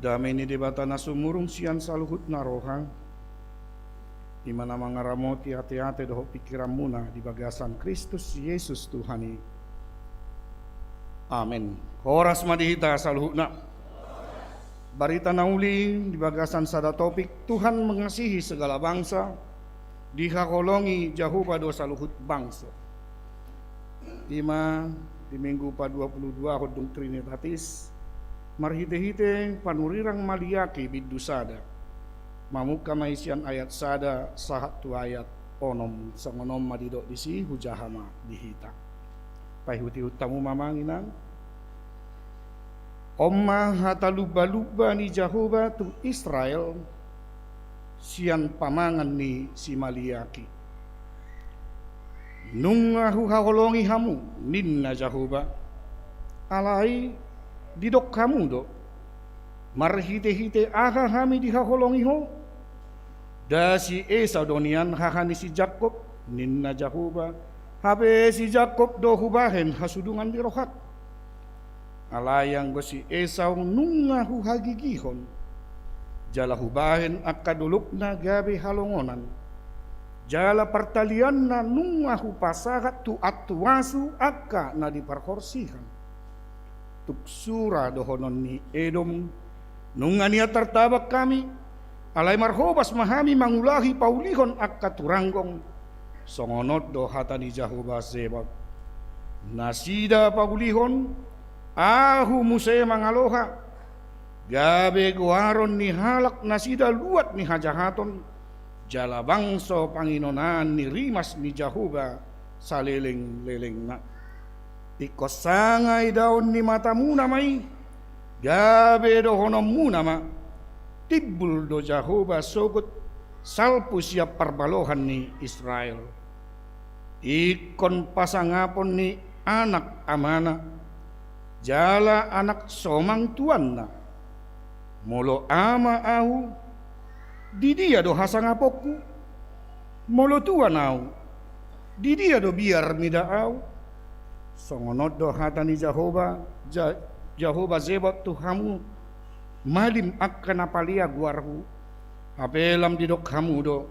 Dame ni Debata na sumurung sian saluhutna roha, i ma na mangaramoti ateate dohot pingkiranmuna di bagasan Kristus Jesus Tuhan i. Amen. Horas ma di hita saluhutna. Barita na uli di bagasan sada topik, Tuhan mengasihi segala bangsa, dihaholongi Jahowa do saluhut bangso. I ma di Minggu paduapuluduahon dung Trinitatis, marhitehite panurirang Maliaki bindu sada. Mamungka ma i sian ayat sada sahat tu ayat onom, songon on ma didok disi, hujaha ma di hita. Paihutihut hamu ma amang inang. On ma hata lumbalumba ni Jahowa tu Israel sian pamangan ni si Maliaki. Nunga huhaholongi hamu, ninna Jahowa. Alai didok hamu do, marhitehite aha hami dihaholongi Ho? Nda si Esau do nian haha ni si Jakkob, ninna Jahowa, hape si Jakkob do hubahen hasudungan ni rohangku. Alai anggo si Esau nunga huhagigihon, jala hubahen angka dolokna gabe halongonan, jala partalianna nunga hupasahat tu antuasu angka na di parhorsihan. Tung sura dohonon ni Edom, nunga nian tartabang hami, alai marhobas ma hami mangulahi paulihon angka turanggong. Songon on do hata ni Jahowa Zebaot. Nasida paulihon, ahu muse mangaloha, gabe goaron ni halak nasida luat ni hajahaton, jala bangso panginonaan ni rimas ni Jahowa salelenglelengna. Ingkon sanga idaon ni matamuna ma i, gabe dohononmuna ma, timbul do Jahowa sogot salpu sian parbalohan ni Israel. Ingkon pasangapon ni anak amana, jala anak somang tuanna. Molo ama ahu, di dia do hasangaponku? Molo tuan ahu, di dia do biar mida ahu? Songon on do hata ni Jahowa, Ja-, Jahowa Zebaot tu hamu, malim angka na palea goarhu. Hape lam didok hamu do,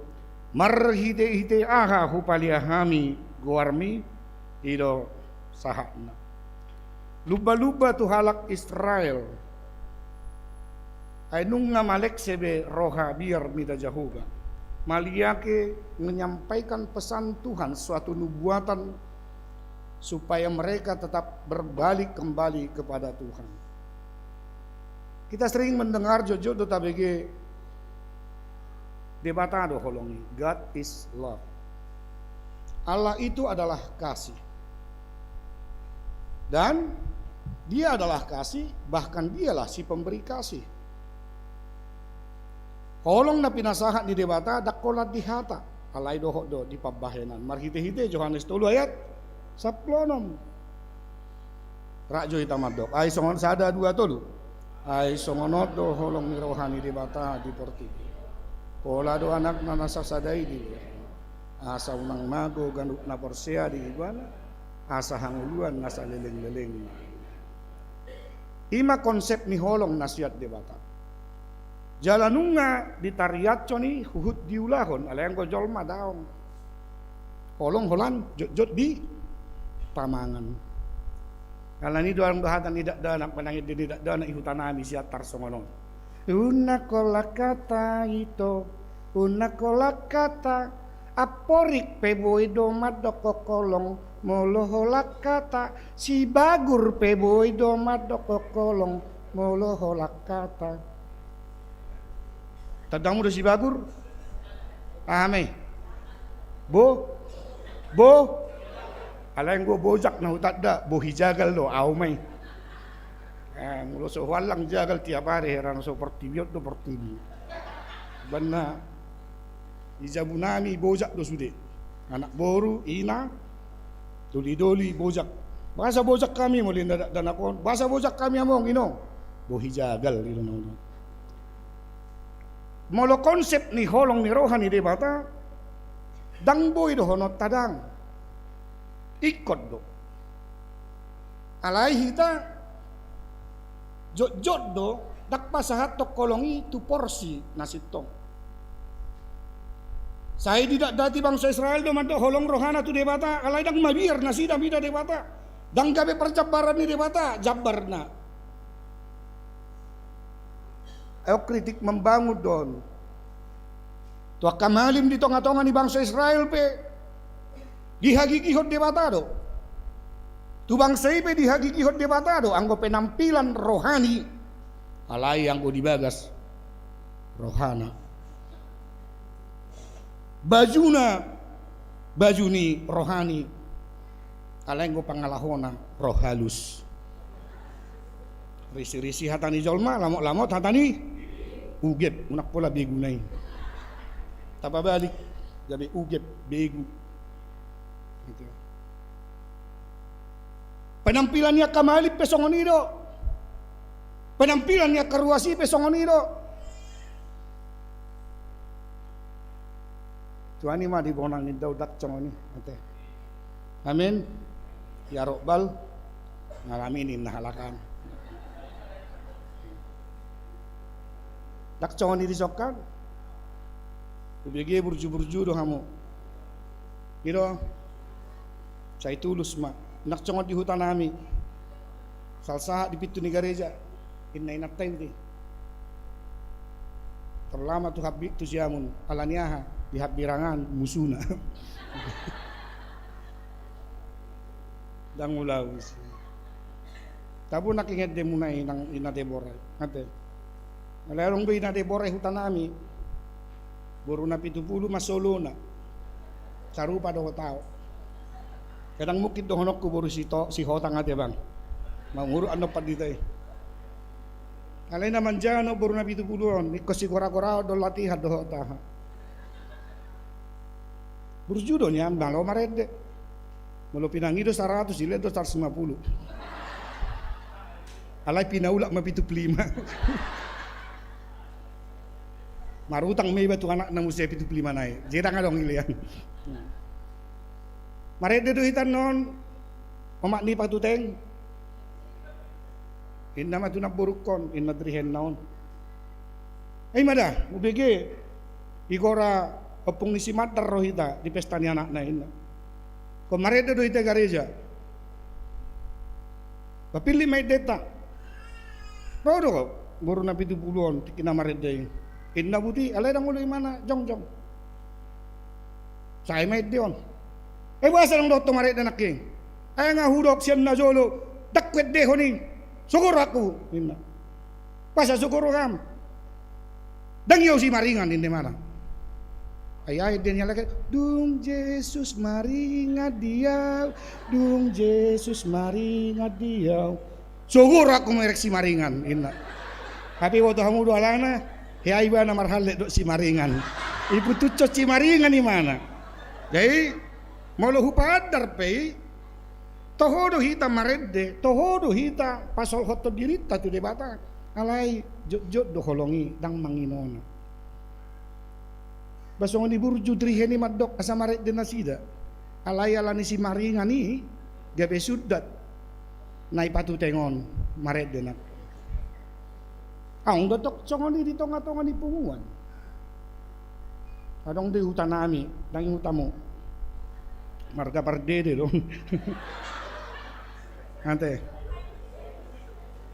marhitehite aha hupalea hami goarmi? I do sahatna. Lumbalumba tu halak Israel. Ai nunga malekse be roha biar mida Jahowa. Maliaki menyampaikan pesan Tuhan, suatu nubuatan supaya mereka tetap berbalik kembali kepada Tuhan. Kita sering mendengar, jotjot do tabege, Debata do holong i, God is love. Allah itu adalah kasih. Dan Dia adalah kasih, bahkan Dialah si pemberi kasih. Holong na pinasahat ni Debata ndang holan di hata, alai dohot do di pambahenan. Marhitehite Johannes tolu ayat sampulu onom. Rap jo hita mandok. Ai songon, sada, dua, tolu. Ai songon on do holong ni roha ni Debata di portibi. Pola do Anakna na sasada i diboan, asa unang mago ganup na porsea di Ibana, asa hangoluan na salelenglelengna. I ma konsep ni holong na sian Debata. Jala nunga ditariashon i huhut diulahon, alai anggo jolma daong. Holong holan jotjot dipamangan. Alani do adong do hata ni dakdanak, manang ende ni dakdanak i hutanami sian tarsongon on. Unang holan hata ito, unang holan hata. Amporik pe boi do mandok holong molo holan hata, sibagur pe boi do mandok holong molo holan hata. Tandamu do sibagur? Aha ma i? Bo? Bo? Alai anggo bojak na hutanda, bohi jagal do, ahu ma i. Eh, molo so huallang jagal tiap ari, heran so portibi on do portibi. Baen na di jabunami bojak do sude. Anak boru, ina, doli-doli, bojak. Boasa bojak hami molo ninna dakdanak on? Boasa bojak hami among, inong? Bohi jagal, i do na on. Molo konsep ni holong ni roha ni Debata, ndang boi dohononta ndang. Ingkon do. Alai hita jotjot do, ndang pasahathon holong i tu porsi na sintong. Sai didatdati bangso Israel do mandok holong rohana tu Debata, alai ndang mabiar nasida mida Debata. Ndang gabe parjambaran ni Debata jambarna. Ayo, kritik membangun do on. Tu angka malim di tongatonga ni bangso Israel pe dihagigihon Debata do. Tu bangso i pe dihagigihon Debata do anggo penampilan rohani. Alai anggo di bagas rohana, bajuna baju ni rohani, alai anggo pangalahona roh halus. Risirisi hata ni jolma, lamotlamot hata ni ugep, unang pola beguna i. Tapabalik, gabe ugep, begu. Gitu. Penampilan ni angka malim pe songon i do. Penampilan ni angka ruas i pe songon i do. Tuani ma di bonang inda, ndang songon i, ate. Amin. Ya Robbal Alamin, ninna halak an. Ndang songon i di songkan. Ubege burju-burju do hamu. I do. Sai tulus ma. Ndang songon di huta nami. Salsahat di pintu ni gareja. Inna inanta i ute. Terlama tu habbi tu siamun. Alani aha? Di habbirangan musuna. Ndang ulaus. Tabo nangkin ende muna i nang ina Debora. Ate. Alai adong do ina Debora i huta nami. Boru na pitu pulu ma solona. Sarupa dohot au. Kadang mungkin dohononku boru si to, si hotang ate bang. Manguruk annon pandita i. Alai na manjano boru na pitu pulu on, ingkon si gora-gora on do latihan dohot aha. Burju do nian, malo marende. Molo pinangido saratus, dilehon do saratus lima pulu. Alai pinaulak ma pitu pulu lima. Marutang ma iba tu anakna muse pitu pulu lima nai. Jadi ndang adong dilehon. Marende do hita annon, omak ni Patuteng. Inna ma tu namborungkon, inna dirihenna on. Ai ma da, ubege, igora ompung ni si Mandar ro hita di pesta ni anakna, inna. Ingkon marende do hita gareja. Papillit ma endenta. Ro do boru na pitu pulu on, tingki na marende i. Inna buti, alai ndang olo imana jongjong. Sai ma ende on. Ai boasa ndang dohot ho marende nangkin? Ai nga hudok sian na jolo, ndang huendehon i. Sogo rohangku, inna. Boasa sogo roham? Ndang i au Simaringan, ninna imana. Ai ai ende ni halak i, dung Jesus maringan di au, dung Jesus maringan di au. Sogo rohangku merek Simaringan, inna. Hape iboto hamu do alana, hea ibana marhallet dohot Simaringan. Iputushon Simaringan imana. Jadi, molo hupaandar pe i, toho do hita marende, toho do hita pasolhothon dirinta tu Debata. Alai jotjot do holong i, ndang manginona. Ba songon i burju dirihen i mandok asa marende nasida. Alai ala ni Simaringan i gabe sundat na i Patuteng on marende nang. Adong do tong songon i di tongatonga ni punguan. Adong do i huta nami, ndang i hutamu. Marga Pardede do. Ate.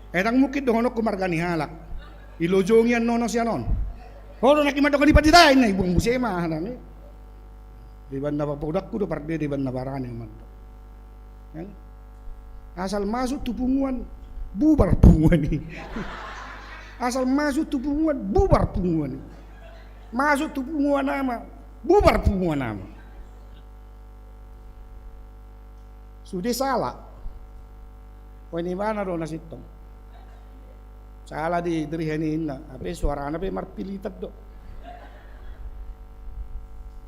Eh, ndang mungkin dohononku marga ni halak. Ilojongi annon sian on. Ho do nangkin mandok di pandita i, na ibuang muse ma, aha nami. Iban na papodanku do Pardede, iban na barani mandok. Kan? Asal masuk tu punguan, bubar punguan i. Asal masuk tu punguan, bubar punguan i. Masuk tu punguan ama, bubar punguan ama. Sude sala. Poin ibana do na sintong. Sala di dirihen i inna, hape suarana pe marpilitan do.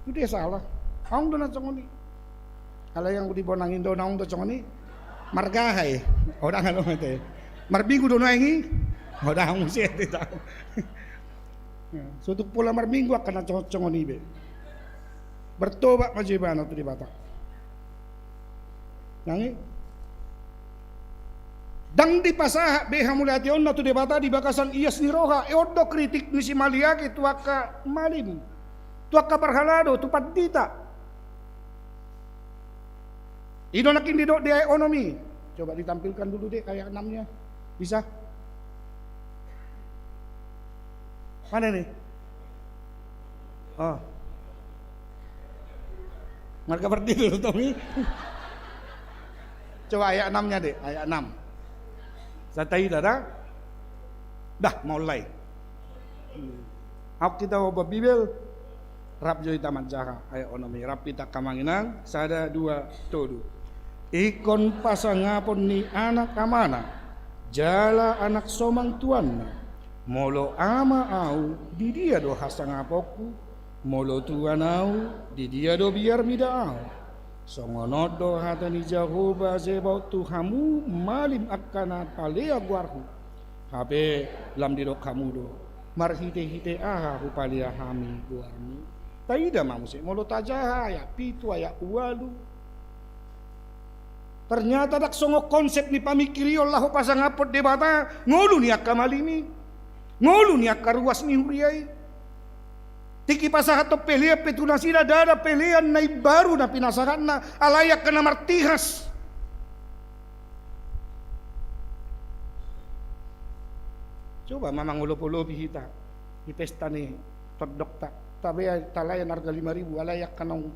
Sude sala. Adong do na songon i. Alai anggo di bonang inda, adong do songon i. Marga aha i? Godang adong ate. Marminggu do nuaeng i? Godang muse ate tau. So tung pola marminggu angka na songon-songon i be. Bertobat ma jo ibana tu Debata. Nang i. Ndang dipasahat be hamauliateonna tu Debata di bagasan ias ni roha, i on do kritik ni si Maliaki tu angka malim, tu angka parhalado, tu pandita. I do nangkin didok di ayat onom i. Coba ditampilkan dulu deh ayat enamnya. Bisa? Mana nih? Oh. Marga Pardede do tong i. Coba ayat enamnya deh, ayat enam. Sai taida da? Dah, mulai. Aut hita mamboan Bibel. Rap jo hita manjaha ayat onom i, rap hita angka amang inang, sada, dua, tolu. Ingkon pasangapon ni anak amana, jala anak somang tuanna. Molo ama ahu, di dia do hasangaponku? Molo tuan ahu, di dia do biar mida ahu? Songon on do hata ni Jahowa Zebaot tu hamu malim angka na palea goarhu. Hape lam didok hamu do, marhitehite aha hupalea hami goarmu? Taida ma muse, molo tajaha ayat pitu, ayat ualu. Ternyata ndang songon konsep ni pamingkirion laho pasangaphon Debata ngolu ni angka malim i, ngolu ni angka ruas ni huria i. Tingki pasahathon pelean pe tu nasida, ndada pelean na imbaru na pinasahatna, alai angka na martihas. Coba ma mangolopolopi hita di pesta ni tondongta. Tabea talayan arga lima ribu, alai angka naung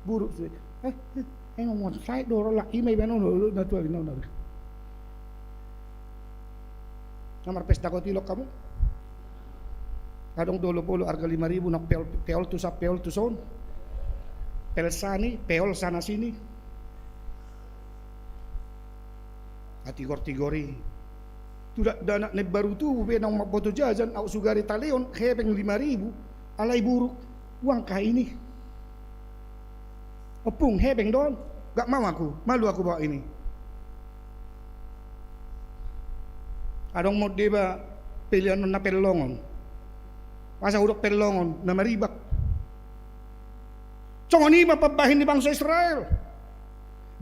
buruk sude. Eh, eh, eh, ngomong sae do ro lak, ima iba nono, na tua, nono. Na marpesta kotilok hamu? Adong do olopolop arga lima ribu, na peol, peol tu sa, peol tu son. Pel sani, peol sana sini. Atigor-tigor i. Tu dakdanak na imbaru tubu pe naung mamboto jajan, aut sugari taleon, hepeng lima ribu, alai buruk. Uang ka ini. Ompung, hepeng do on. Gak mau aku, malu aku bawa ini. Adong ma on deba pelean on na pellongon. Masa hudok pellongon, na maribak. Songon i ma pambahen ni bangso Israel.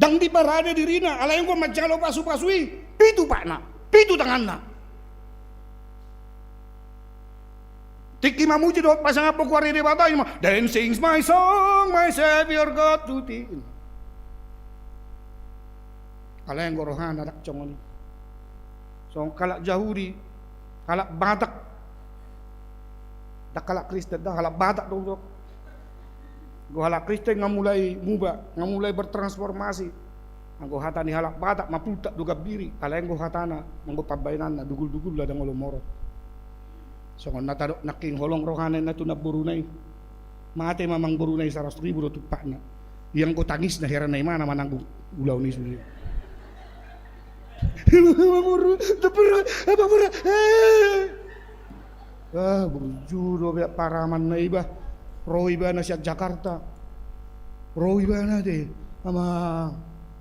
Ndang diparade dirina, alai anggo manjalo pasupasu i, pitu patna, pitu tanganna. Tingki mamuji dohot pasangaphon goar ni Debata i ma, "Then sings my song, my Savior God to thee." Alai anggo rohana ndang songon i. Songon halak Jahudi, halak Batak. Ndang halak Kristen, ndang halak Batak do. Anggo halak Kristen nga mulai muba, nga mulai bertransformasi. Anggo hata ni halak Batak ma pultak do gambiri, alai anggo hatana, anggo pambahenanna dugul-dugul ladang olo morot. Songon na tadok nangkin holong rohana inna tu namboruna i. Mate ma namboruna i, saratus ribu do tumpakna. Ia anggo tangisna hera na imana mananggung ulaon i sude. Amangboru, amangboru, amangboru. Ah, burju do be paramanna iba. Ro ibana sian Jakarta. Ro ibana te. Ama,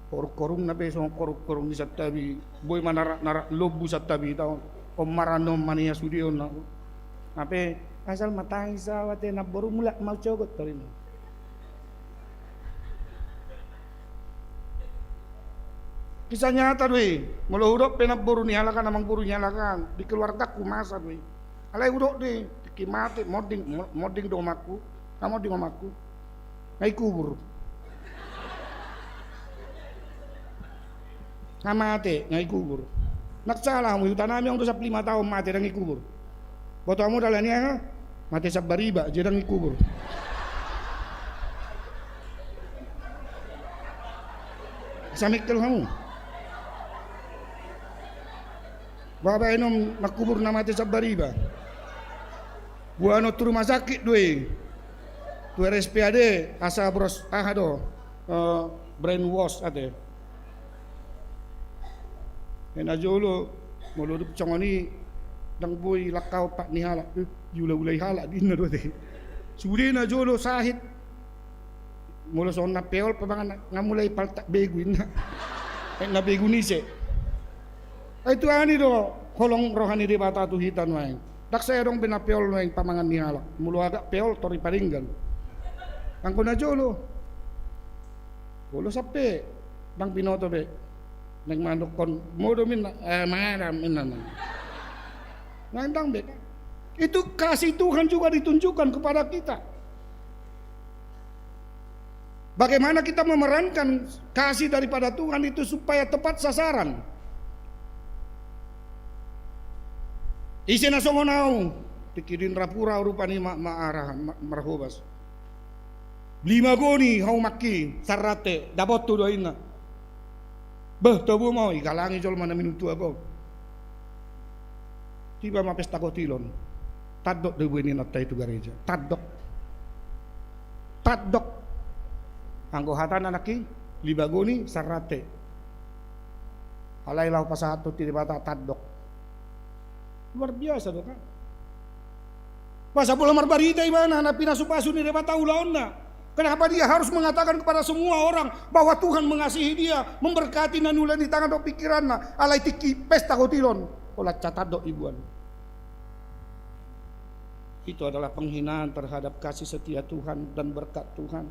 korung-korungna pe songon korung-korung ni santabi. Boi ma narak-narak lombu santabi taon. On ma ranon ma nian sude on na. Hape asal ma tangis au ate namboru, mulak ma au sogot torina. Kisah nyata do i, molo hudok pe namboru ni halak an, amangboru ni halak an, di keluargaku masa do i. Alai hudok do i, tingki mate, monding, mo-, monding do omakku, nga monding omakku. Nga ikubur. Nga mate, nga ikubur. Ndang sala hamu, hutanami on do sampulu lima taon mate, ndang ikubur. Boto hamu dalan i aha? Mate sambariba, jadi ndang ikubur. Asa mengkel hamu. Baen on mangkubur na mate sambariba. Boanon tu rumah sakit do i. Tu R S P A D, asa bros, aha do, eh, brainwash ate. Ai na jolo, molo dung songon i, ndang boi langkahon pat ni halak, eh, diula-ulai halak, ninna do ate. Sude na jolo sahit. Molo songon na peol pamangan, nga mulai paltak begu, ninna. Eh, na begu ni ise. Ai tu aha ni do holong roha ni Debata tu hita nuaeng. Ndang sai adong be na peol nuaeng pamangan ni halak. Molo agak peol tor i padenggan. Anggo na jolo. Molo sampe Ndang binoto be. Naeng mandokkon, modom inna, eh, madam inna. Nah, ndang be. Itu kasih Tuhan juga ditunjukkan kepada kita. Bagaimana kita memerankan kasih daripada Tuhan itu supaya tepat sasaran. Ise na songon au, tingki di na pura rupani ma, ma arah, ma, marhobas. Lima goni haumangki, sarrate, dapothu do inna. Beh, tabo ma ho, igalangi jolma na minum tuak on. Tiba ma pesta kotilon. Tandok do dibuat ni inanta i tu gareja. Tandok. Tandok. Anggo hatana nangkin, lima goni, sarrate. Alai laho pasahathon tu Debata tandok. Luar biasa do kan? Masa pola marbarita ibana na pinasupasu ni Debata ulaonna. Kenapa dia harus mengatakan kepada semua orang bahwa Tuhan mengasihi dia, memberkati na niula ni tangan dohot pikiranna, alai tingki pesta kotilon, pola tandok dibuat. Itu adalah penghinaan terhadap kasih setia Tuhan dan berkat Tuhan.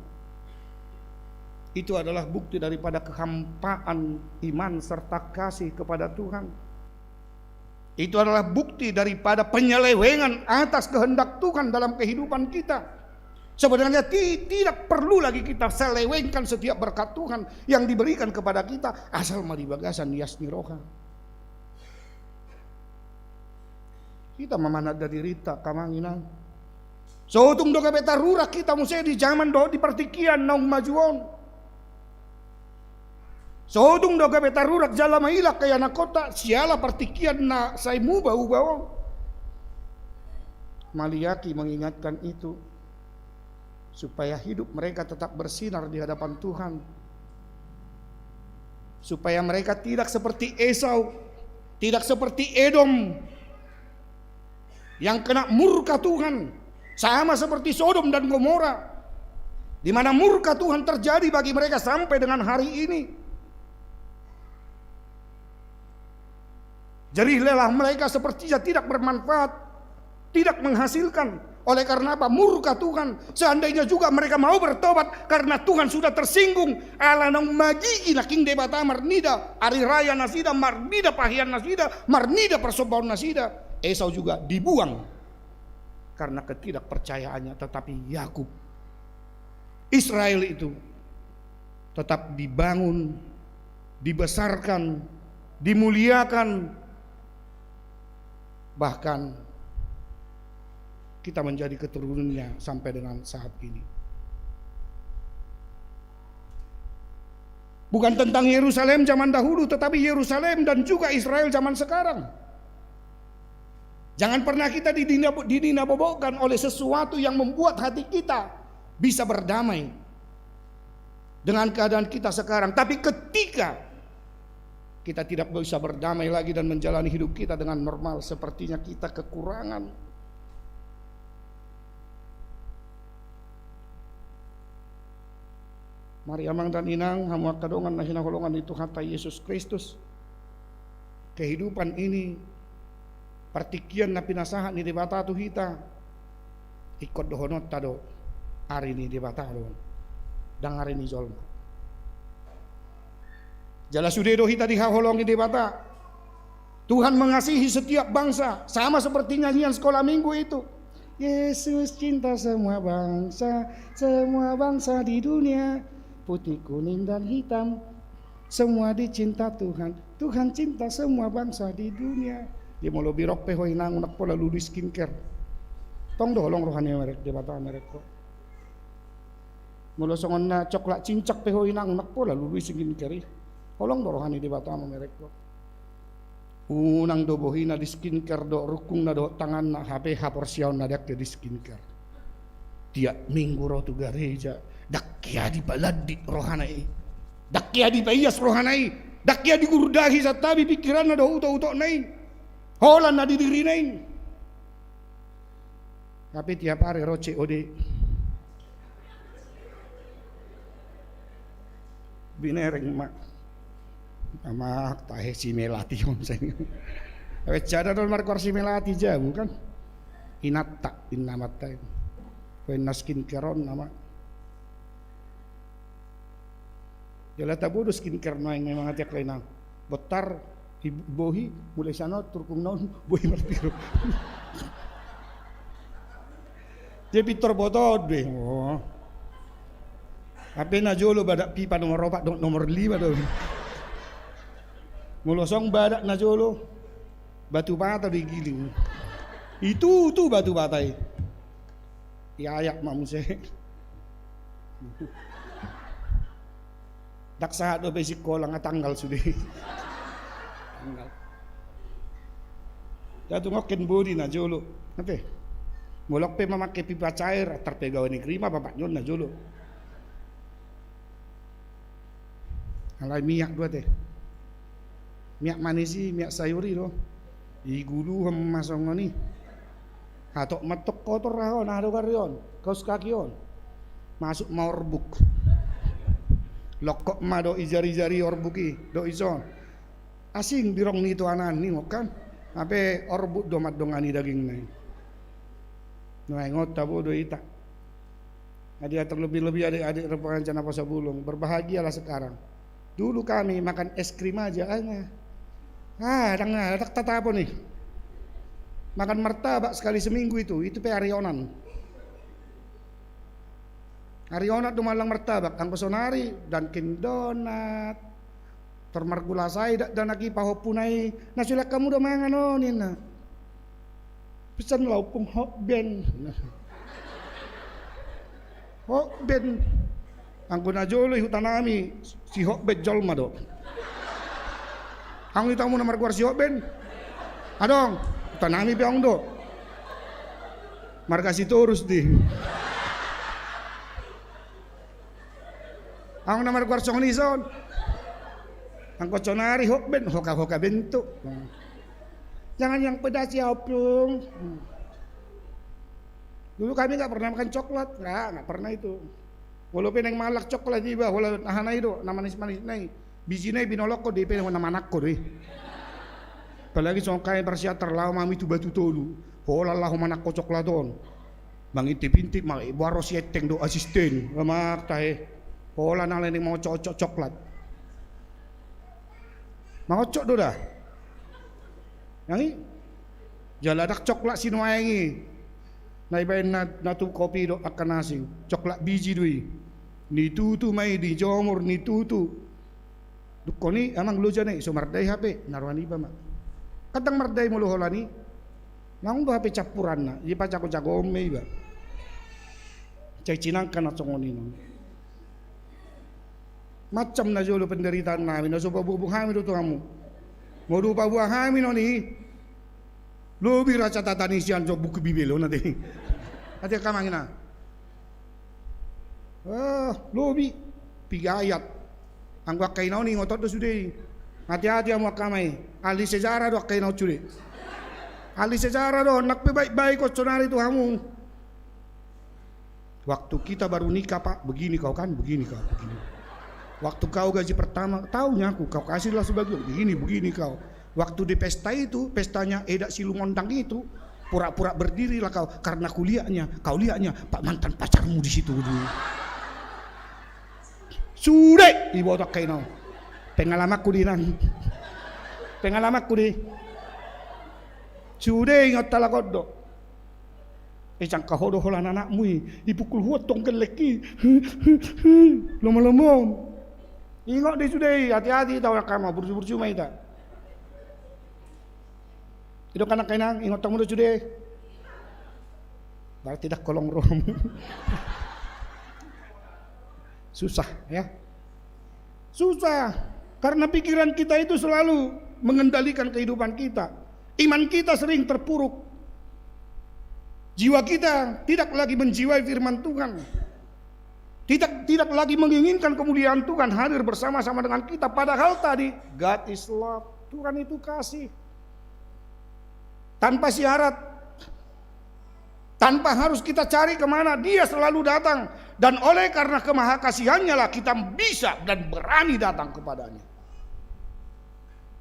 Itu adalah bukti daripada kehampaan iman serta kasih kepada Tuhan. Itu adalah bukti daripada penyelewengan atas kehendak Tuhan dalam kehidupan kita. Sebenarnya ti-, tidak perlu lagi kita selewengkan setiap berkat Tuhan yang diberikan kepada kita, asal ma di bagasan ias ni roha. Hita ma mananda dirinta, amang inang. So tung do gabe tarurak hita muse di jaman dohot di partingkian naung maju on. So tung do gabe tarurak jala mailak angka ianakhonta siala partingkian na sai muba-uba on. Maliaki mengingatkan itu, supaya hidup mereka tetap bersinar di hadapan Tuhan, supaya mereka tidak seperti Esau, tidak seperti Edom, yang kena murka Tuhan, sama seperti Sodom dan Gomora, di mana murka Tuhan terjadi bagi mereka sampai dengan hari ini. Jadi lelah mereka sepertinya tidak bermanfaat, tidak menghasilkan. Oleh karena apa? Murka Tuhan. Seandainya juga mereka mau bertobat, karena Tuhan sudah tersinggung. Ala naung magigi nangkin Debata marnida ari raya nasida, marnida pahean nasida, marnida parsombaon nasida, Esau juga dibuang karena ketidakpercayaannya. Tetapi Yakub, Israel itu tetap dibangun, dibesarkan, dimuliakan, bahkan kita menjadi keturunannya sampai dengan saat ini. Bukan tentang Yerusalem zaman dahulu, tetapi Yerusalem dan juga Israel zaman sekarang. Jangan pernah kita didina-, didinabobokkan oleh sesuatu yang membuat hati kita bisa berdamai dengan keadaan kita sekarang. Tapi ketika kita tidak bisa berdamai lagi dan menjalani hidup kita dengan normal, sepertinya kita kekurangan. Mari amang dan inang, hamu angka dongan na hinaholongan ni Tuhanta Jesus Kristus, kehidupan ini, partingkian na pinasahat ni Debata tu hita, ingkon dohononta do, ari ni Debata do on, ndang ari ni jolma. Jala sude do hita dihaholongi Debata. Tuhan mengasihi setiap bangsa, sama seperti nyanyian sekolah minggu itu. Yesus cinta semua bangsa, semua bangsa di dunia, putih, kuning, dan hitam, semua dicinta Tuhan. Tuhan cinta semua bangsa di dunia. Jadi molo birok pe ho inang, unang pola lului skincare. Tong do holong roha ni Debata merek ho. Molo songon na coklat cincak pe ho inang, unang pola lului skincare i. Holong do roha ni Debata mamerek ho. Unang do bohina di skincare dohot rungkungna dohot tanganna, hape haporseaonna ndang hea di skincare. Tiap minggu ro tu gareja, ndang hea dipalandik rohana i. Ndang hea dipaias rohana i. Ndang hea digurdahi santabi pikiranna dohot utok-utokna i. Holan na di dirina i. Hape tiap ari ro C O D. Binereng ma. Ama tahe si Melati on sai. Hape sada do markuar si Melati jabu kan. Inanta, inna amanta i. Baen na skincare on nama. Jala tabo do skincare nuaeng memang, ate angka inang. Bontar, i-, bohi, mulai sian on, turpuk na on, bohi marpiro. Dia pintor boto on be. Oh. Hape najolo badak pipa nomor opat dohot nomor lima do. Molo songon badak najolo, batu bata do digiling. Itutu batu bata i. Iayak ma muse. Ndang sahat dope sikola nga tanggal sude. Tanggal. Ia tung oken bodi najolo. Ate. Molo pe mamake pipa cair, antar pegawai negeri ma bapak ni on najolo. Alai miak do ate. Miak manis i, miak sayur i do. Iguluhon ma songon i. Hatop ma tong kotor aha on, aha do gari on, kaus kaki on. Masuk ma orbuk. Lokok ma do i jari-jari orbuk i, do ison. Asing birong ni tu anan ni kan. Hape orbuk do mandongani dagingna i. Nuaeng on tabo do hita. Jadi, terlebih-lebih adik-adik repangan cana poso bulung, berbahagialah sekarang. Dulu kami makan es krim aja, ah, nga. Ah, dang, ah, dang tatapon i. Makan martabak sekali seminggu itu, itu pe ari onan. Ari onan do mangallang martabak, anggo sonari Dunkin Donat, tor margula sai dakdanak i, pahompuna i, na sulak hamu do mangan on, ninna. Pesan lauk pung hot ben. Hot ben. Anggo najolo i hutanami si hot ben jolma do. Hamu i tahu na margoar si hot ben? Adong. Hutanami pe adong do. Marga Sitorus di. Adong na margoar songon i son. Anggo sonari hot ben, hoka-hoka ben tu. Jangan yang pedas ya, Opung. Dulu kami nggak pernah makan coklat, nggak, nggak pernah itu. Molo pe naeng mangallang coklat iba, holan aha na i do, na manis-manis na i. Biji na i binolok ho do i pe, na manakko do i. Apalagi songon hami parsiajar laho ma hami tu Batu Tolu. Holan laho manakko coklat on. Mangintip-intip ma, boha ro si Enteng dohot asisten. Marta he. Holan alai naeng mangocok-ocok coklat. Mangocok do da. Nang i. Jala ndang coklat si nuaeng i. Na ibaen na, na tu kopi dohot angka na asing. Coklat biji do i. Nitutu ma i, dijomur, nitutu. Dungkon i amang loja na i, so mardai hape, na roha niba ma. Kan ndang mardai molo holan i. Naung do hape campuranna, dipajago-jagohon ma iba. Cai cinangka na songon i non. Macam najolo penderitaannami, na so paboa-boa hami do tu hamu. Molo paboa hami non i, lobi ra catatan i sian so buku Bibel on ate. Ate angka amang inang. Ah, lobi. Piga ayat. Anggo angka ina on ingoton do sude i. Hati-hati hamu angka amang i. Ahli sejarah do angka ina on sude. Ahli sejarah do, nang pe baik-baik on sonari tu hamu. Waktu kita baru nikah, Pak, begini kau kan, begini kau, begini. Waktu kau gaji pertama, tahunya aku, kau kasihlah sebagian, begini, begini kau. Waktu di pesta itu, pestanya Eda Silumondang itu, pura-pura berdirilah kau, karena kulihatnya, kau lihatnya, Pak, mantan pacarmu di situ dulu. Sude, iboto angka ina on. Pengalamanku di nang. Pengalamanku di. Sude ingot halak on do. Eh, jangka ho do holan anakmu i, ipukul ho tong gellek i. Lomo-lomo. Ingot do i sude i, hati-hati hita, angka amang, burju-burju ma hita. Ido kan angka inang, ingot hamu do sude. Berarti ndang holong rohamu. Susah, ya. Susah. Karena pikiran kita itu selalu mengendalikan kehidupan kita. Iman kita sering terpuruk. Jiwa kita tidak lagi menjiwai firman Tuhan. Tidak, tidak lagi menginginkan kemuliaan Tuhan hadir bersama-sama dengan kita. Padahal tadi, God is love. Tuhan itu kasih. Tanpa syarat. Tanpa harus kita cari kemana, Dia selalu datang. Dan oleh karena kemahakasihan-Nya lah kita bisa dan berani datang kepada-Nya.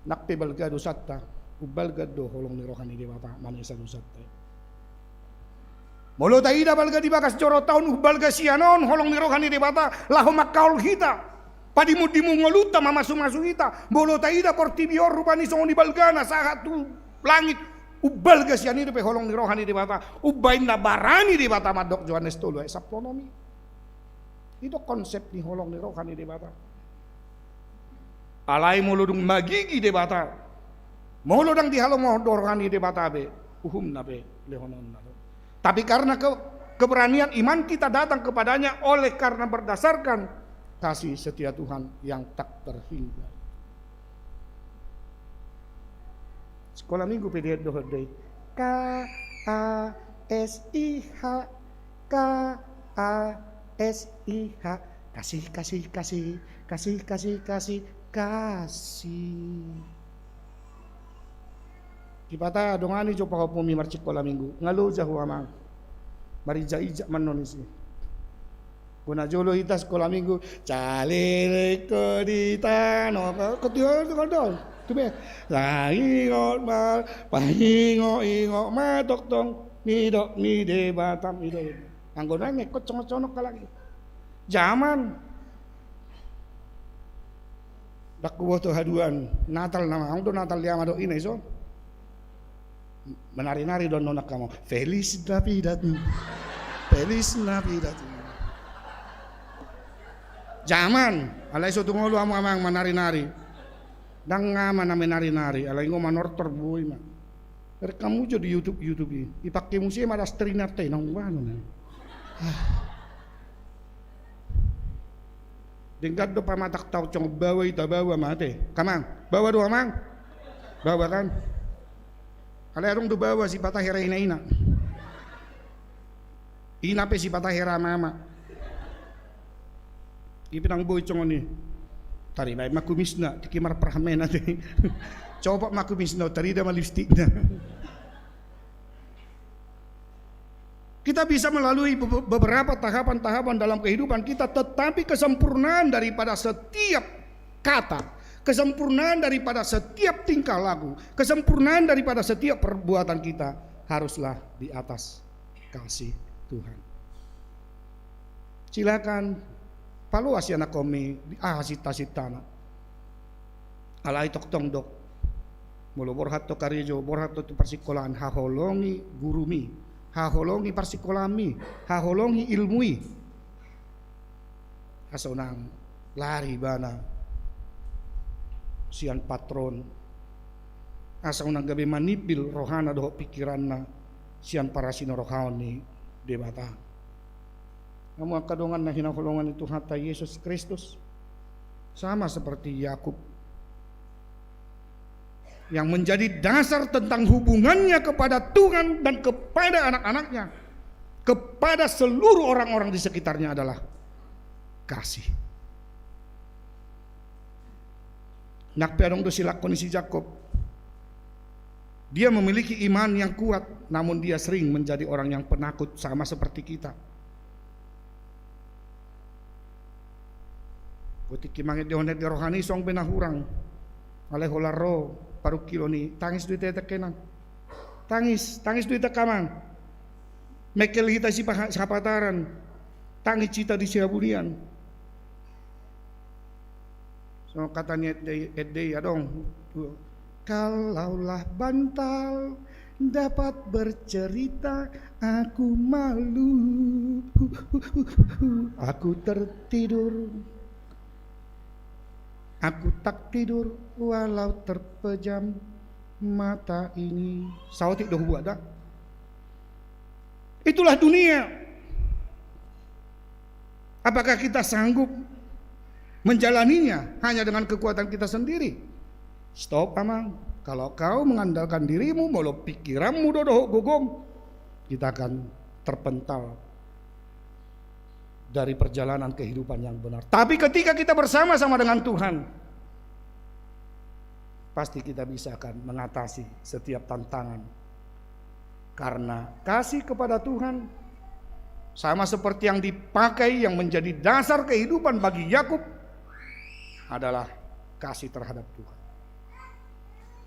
Nang pe balga dosanta, umbalga do holong ni roha ni Debata manesa dosanta. Molo taida balga di bagas joro taon, umbalga sian on holong ni roha ni Debata laho mangkaol hita. Padimun-dimun ngolunta mamasu-masu hita, molo taida portibi on rupani songon i balgana sahat tu langit, umbalga sian i dope holong ni roha ni Debata, umbahen na barani Debata mandok Johannes tolu ayat sampulu onom i. I do konsep ni holong ni roha ni Debata. Alai molo dung magigi Debata, molo ndang dihalomohon roha ni Debata be, uhumna be lehononna do. Tapi karena ke-, keberanian iman kita datang kepadanya oleh karena berdasarkan kasih setia Tuhan yang tak terhingga. Sekolah minggu pe dia dohot dei. K A S I H, K A S I H. Kasih, kasih, kasih, kasih, kasih, kasih, kasih. Dipata dongani jo pahompu mi marsikola minggu. Nga loja ho amang. Marijak-ijak mannon isi. Bona jolo hita sikola minggu, caleleng ho di tano, ko-, ko-, tu-, tu-, tu-, tu-, tu-, tu-, paingot ma, paingot-ingot ma tongtong, nidok ni Debata, nidok. Anggo nai ngekot songon-songon halak i. Jaman. Ndang huboto haduan, Natal nama, adong do Natal di ama dohot ina ison. Menari-nari do annon angka amang. Feliz Navidad. Feliz Navidad. Jaman, alai so tung olo hamu amang manari-nari. Ndang ama na menari-nari, alai ngo manortor boi ma. Rekam ujo di YouTube, YouTube i. Ipake muse ma das terinate nang bano na. Denggan do pamatang taon songon baoa i, tabaoa ma ate. Amang, baoa do amang? Baoa kan? Alai adong do baoa sipata hera ina-ina. Ina pe sipata hera ama-ama. I pe nang boi songon i. Taribai ma kumisna, tingki marparmen ate. Copot ma kumisna, tarida ma lipstikna. Kita bisa melalui be-, beberapa tahapan-tahapan dalam kehidupan kita, tetapi kesempurnaan daripada setiap kata, kesempurnaan daripada setiap tingkah laku, kesempurnaan daripada setiap perbuatan kita haruslah di atas kasih Tuhan. Silakan paloas ianakhonmi di aha sinta-sintana. Alai tongtong do, molo borhat ho karejo, borhat ho tu parsikolaan, haholongi gurumi, haholongi parsikolaanmi, haholongi ilmu i. Asa unang lari ibana sian patron, asa unang gabe manimbil rohana dohot pikiranna sian parasirohaon ni Debata. Hamu angka dongan na hinaholongan ni Tuhanta Jesus Kristus, sama seperti Yakub yang menjadi dasar tentang hubungannya kepada Tuhan dan kepada anak-anaknya, kepada seluruh orang-orang di sekitarnya adalah kasih. Nang pe adong do silangkon ni si Jakob. Dia memiliki iman yang kuat, namun dia sering menjadi orang yang penakut, sama seperti kita. Tingki mangendehon di rohana i songon be na hurang. Alai holan ro parungkilon i, tangis do hita, hita angka inang. Tangis, tangis do hita angka amang. Mengkel hita sipaha-, sipataran. Tangis hita di sihaburian. Songon hata ni ende, ende i adong. Kalaulah bantal dapat bercerita, aku malu. Aku tertidur. Aku tak tidur walau terpejam mata ini. Saotik do hubuat da. Itulah dunia. Apakah kita sanggup menjalaninya hanya dengan kekuatan kita sendiri? Stop, amang. Kalau kau mengandalkan dirimu, molo pikiranmu do dohot gogom, kita akan terpental dari perjalanan kehidupan yang benar. Tapi ketika kita bersama-sama dengan Tuhan, pasti kita bisa akan mengatasi setiap tantangan. Karena kasih kepada Tuhan, sama seperti yang dipakai, yang menjadi dasar kehidupan bagi Yakub, adalah kasih terhadap Tuhan.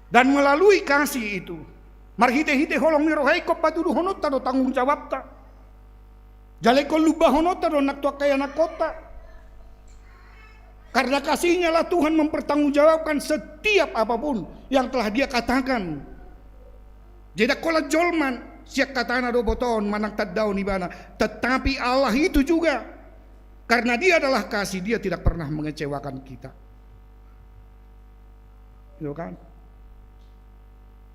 Dan melalui kasih itu, marhite-hite holong ni roha i ingkon patuduhononta do tanggung jawabta. Jala ingkon lumbahononta do nang tu angka ianakhonta. Karena kasih-Nya lah Tuhan mempertanggungjawabkan setiap apapun yang telah Dia katakan. Jadi, ndang holan jolma sian katana do botoon manang tandaon ibana, tetapi Allah itu juga, karena Dia adalah kasih, Dia tidak pernah mengecewakan kita. Gitu kan?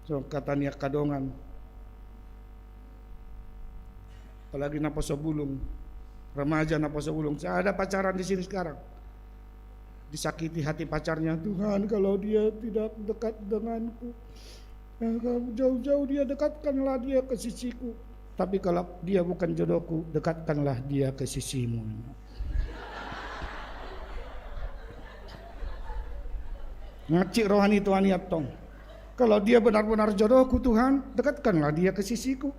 So, kata ni angka dongan. Apalagi naposo bulung, remaja naposo bulung. Saya ada pacaran di sini sekarang. Disakiti hati pacarnya, "Tuhan, kalau dia tidak dekat denganku, eh, jauh-jauh dia, dekatkanlah dia ke sisiku. Tapi kalau dia bukan jodohku, dekatkanlah dia ke sisimu." Ngacik roha ni Tuhan i antong. "Kalau dia benar-benar jodohku, Tuhan, dekatkanlah dia ke sisiku.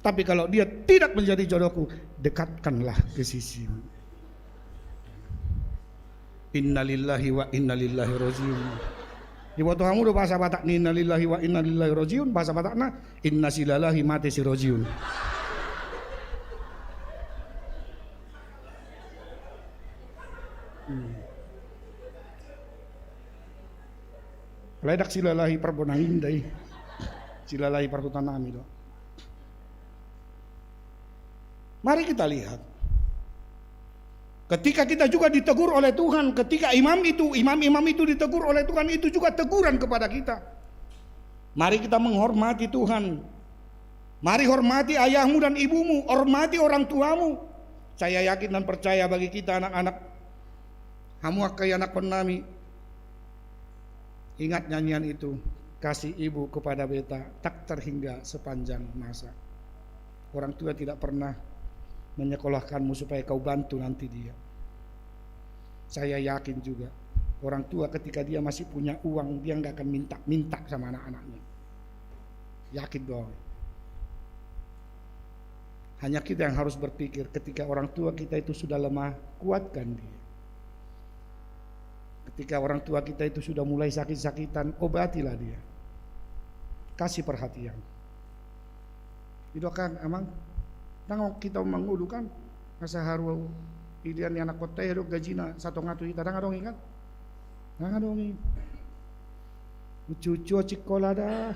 Tapi kalau dia tidak menjadi jodohku, dekatkanlah ke sisimu." Innalillahi wa innalillahi rojiun. Iboto hamu do bahasa Batak ni innalillahi wa innalillahi rojiun? Bahasa Batakna, inna silalahi mate si rojiun. Hmm. Alai ndang silalahi Parbonang Indah i. Silalahi parhuta nami do. Mari kita lihat. Ketika kita juga ditegur oleh Tuhan, ketika imam itu, imam-imam itu ditegur oleh Tuhan, itu juga teguran kepada kita. Mari kita menghormati Tuhan. Mari hormati ayahmu dan ibumu, hormati orang tuamu. Saya yakin dan percaya bagi kita anak-anak, hamu angka ianakhon nami, ingat nyanyian itu, kasih ibu kepada beta tak terhingga sepanjang masa. Orang tua tidak pernah menyekolahkanmu supaya kau bantu nanti dia. Saya yakin juga, orang tua ketika dia masih punya uang, dia nggak akan minta-minta sama anak-anaknya. Yakin doang. Hanya kita yang harus berpikir, ketika orang tua kita itu sudah lemah, kuatkan dia. Ketika orang tua kita itu sudah mulai sakit-sakitan, obatilah dia. Kasih perhatian. I do kan, Amang? Ndang hita mangolu kan, asa haru, idian ni anak kota i do gajina satonga tu hita, ndang adong i kan? Ndang adong i. Ucu-ucu sikola da.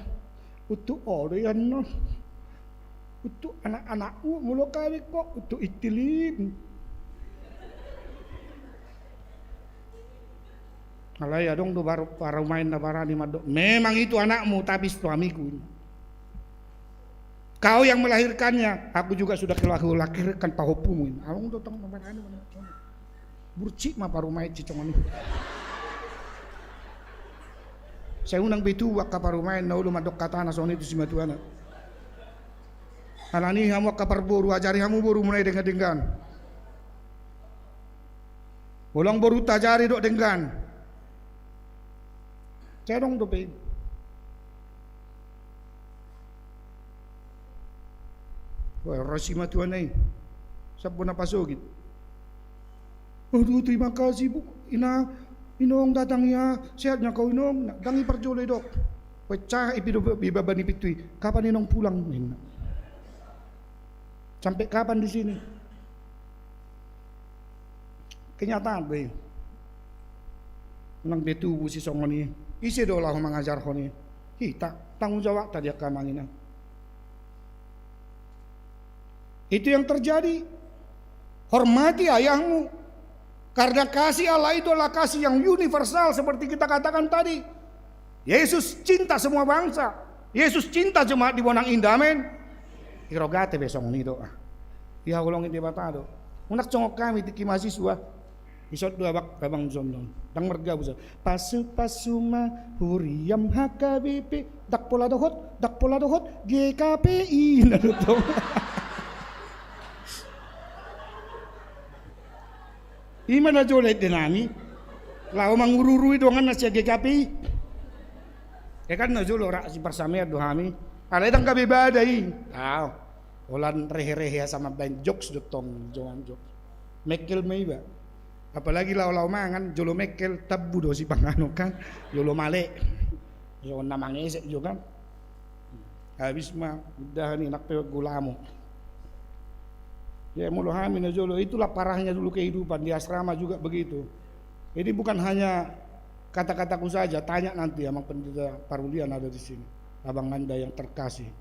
Untuk olo i annon. Untuk anak-anakmu molo kawin ko, untuk istirim. Alai adong do baru parumaen na barani mandok, "Memang itu anakmu, tapi suamiku ini. Kau yang melahirkannya, aku juga sudah kelahir-, lahirkan pahompumu ini." Adong do tong na barani mandok. Burcik ma parumaen si songon i. Sai unang be tubu angka parumaen na olo mandok hata na songon i tu simatuana. Alani i hamu angka parboru, ajari hamu borumuna i denggan-denggan. Molo boru tajari dohot denggan. Sai adong dope. Wah, ro simatuana i. Sambona pasogit. Aduh, terima kasih, Bu. Ina, Inong datang ya. Sehatnya kau, Inong? Nah, ndang i parjolo i dok. Pecah i pido, i baban ni pintu i. Kapan Inong pulang? Ninna. Sampai kapan di sini? Kenyataan do i. Unang be tubu si songon i. Ise do laho mangajarhon i? Hita, tanggung jawabta di angka amang inang. Itu yang terjadi. Hormati ayahmu. Karena kasih Allah itu adalah kasih yang universal seperti kita katakan tadi. Yesus cinta semua bangsa. Yesus cinta jemaat di Bonang Indah, amin. I Rogate be songon i do. Dihaholongi Debata do. Unang songon hami tingki mahasiswa. Dison do abang, abang John on. Ndang margabus. Pasu-pasu ma huriam H K B P. Ndang pola dohot, ndang pola dohot G K P I. Na do tong. Ima na jolo ende nami. Laho manguru-urui donganna sian G K P I. E kan na jolo ra si parsamean do hami. Alai ndang gabe bada i. Au. Holan rehe-rehe asa mambaen jokes do tong, jokes. Mekkel ma iba. Apalagi laho-laho mangan, jolo mekkel, tambu do sipanganon kan. Jolo male. Songon na mangesek jo kan. Habis ma, udahan i, nang pe gulamo. Ya, molo hami na jolo, itulah parahnya dulu kehidupan, di asrama juga begitu. Jadi bukan hanya kata-kataku saja, tanya nanti Amang Pendeta Parulian ada di sini. Abang Anda yang terkasih.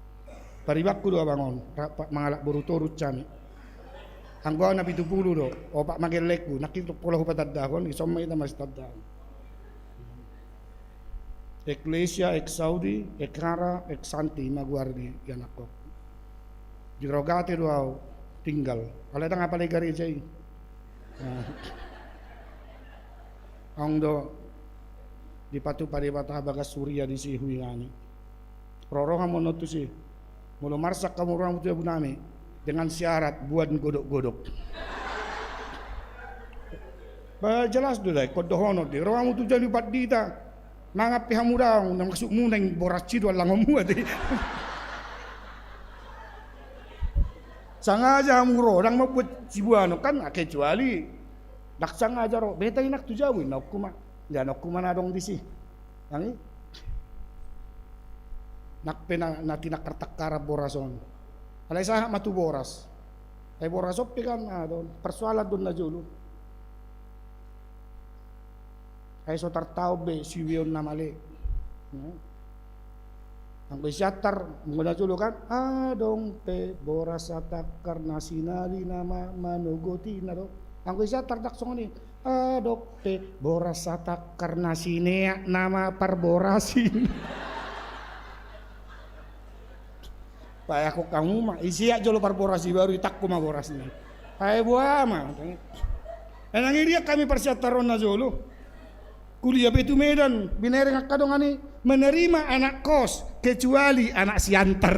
Paribanku do abang on, ra-, pa-, mangalap boru toru hami. Anggo au na pitu pulu do, opat ma gellengku, nangkin pola hupatandahon, ison ma hita masitandahon. Ecclesia exaudi, ecclesia exsanti, ima goar ni ianakhon. Di Rogate do au tinggal. Alai ndang apala i gareja i. Nah. Aung do dipatupa Debata bagas huria disi huingani. Ro-ro hamu on tusi. Molo marsak hamu rohamu tu jabu nami dengan syarat boan godok-godok. Ba jelas do da ingkon dohonon di. Ro hamu tu jabu pandita. Mangan pe hamu daong, na maksudmu naeng boras i do allangonmu ate. Sangaja hamu ro, ndang mambuat siboanon kan, kecuali ndang sangaja ro, beta inang tu jabu, inaonku ma, ianaonku ma na adong disi. Nang i. Nang pe na, na tinangkar-tangkaran boras on. Alai sahat ma tu boras. Ai boras on pe kan, ah, do, persoalan do na jolo. Ai so tartaon be siubeon na male. Ya. Anggo i siantar, anggo na jolo kan, adong pe boras satangkar na sinali nama manogoti na do. Anggo i siantar ndang songon i, adong pe boras satangkar na sineak nama parboras i. Paeakhon hamu ma, iseak jolo parboras i baru itangko ma boras i. Ai boha ma. Ai nang irian hami parsiantaron na jolo. Kuliah pe tu Medan, binereng angka dongan i menerima anak kos, kecuali anak siantar.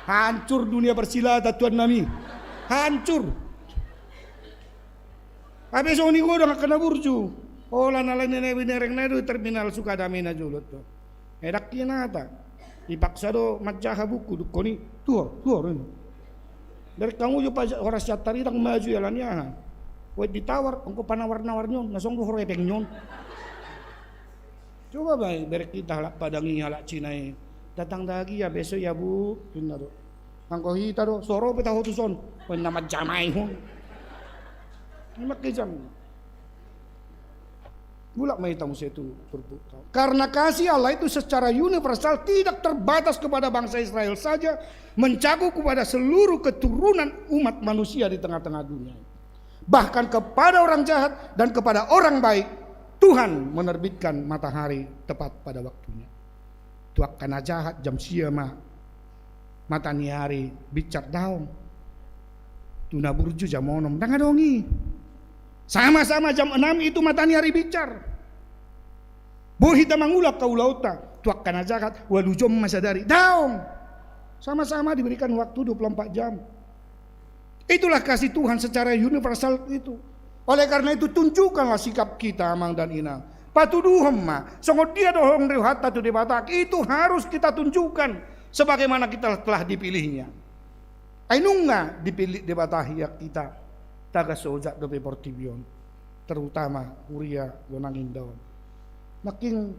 Hancur dunia persilatan tuan nami. Hancur. Hape songon i godang angka na burju. Holan alai na binereng na i do terminal Sukadame na jolo tu. Ai ndang hinata. Dipaksa do manjaha buku, dungkon i, tuor, tuor. Bereng hamu jo pa horas siantar i ndang maju ia alani aha. Oet ditawar, anggo panawar-nawar ni on, na songon do hepeng ni on. Coba baen, bereng hita halak Padang i, halak Cina i. Datang lagi ya besok ya, Bu, ninna do. Anggo hita do, so ro pe taho tuson. Oet na manjamaihon. Ima kejam. Mulak ma hita muse tu turpukta. Karena kasih Allah itu secara universal tidak terbatas kepada bangsa Israel saja, mencakup kepada seluruh keturunan umat manusia di tengah-tengah dunia. Bahkan kepada orang jahat dan kepada orang baik, Tuhan menerbitkan matahari tepat pada waktunya. Tu angka na jahat jam sia ma mataniari binsar daong. Tu na burju jam onom, ndang adong i. Sama-sama jam enam itu mataniari binsar. Boi hita mangula angka ulaonta, tu angka na jahat, ualu jom ma sadari. Daong. Sama-sama diberikan waktu dua puluh empat jam. Itulah kasih Tuhan secara universal itu. Oleh karena itu, tunjukkanlah sikap kita, Amang dan Inang. Patuduhon ma, songon dia dohonon ni rohanta tu Debata, itu harus kita tunjukkan sebagaimana kita telah dipilihnya. Ai nunga dipilih Debata hita, tagan so ojak dope portibi on, terutama huria Bonang Indah on. Nangkin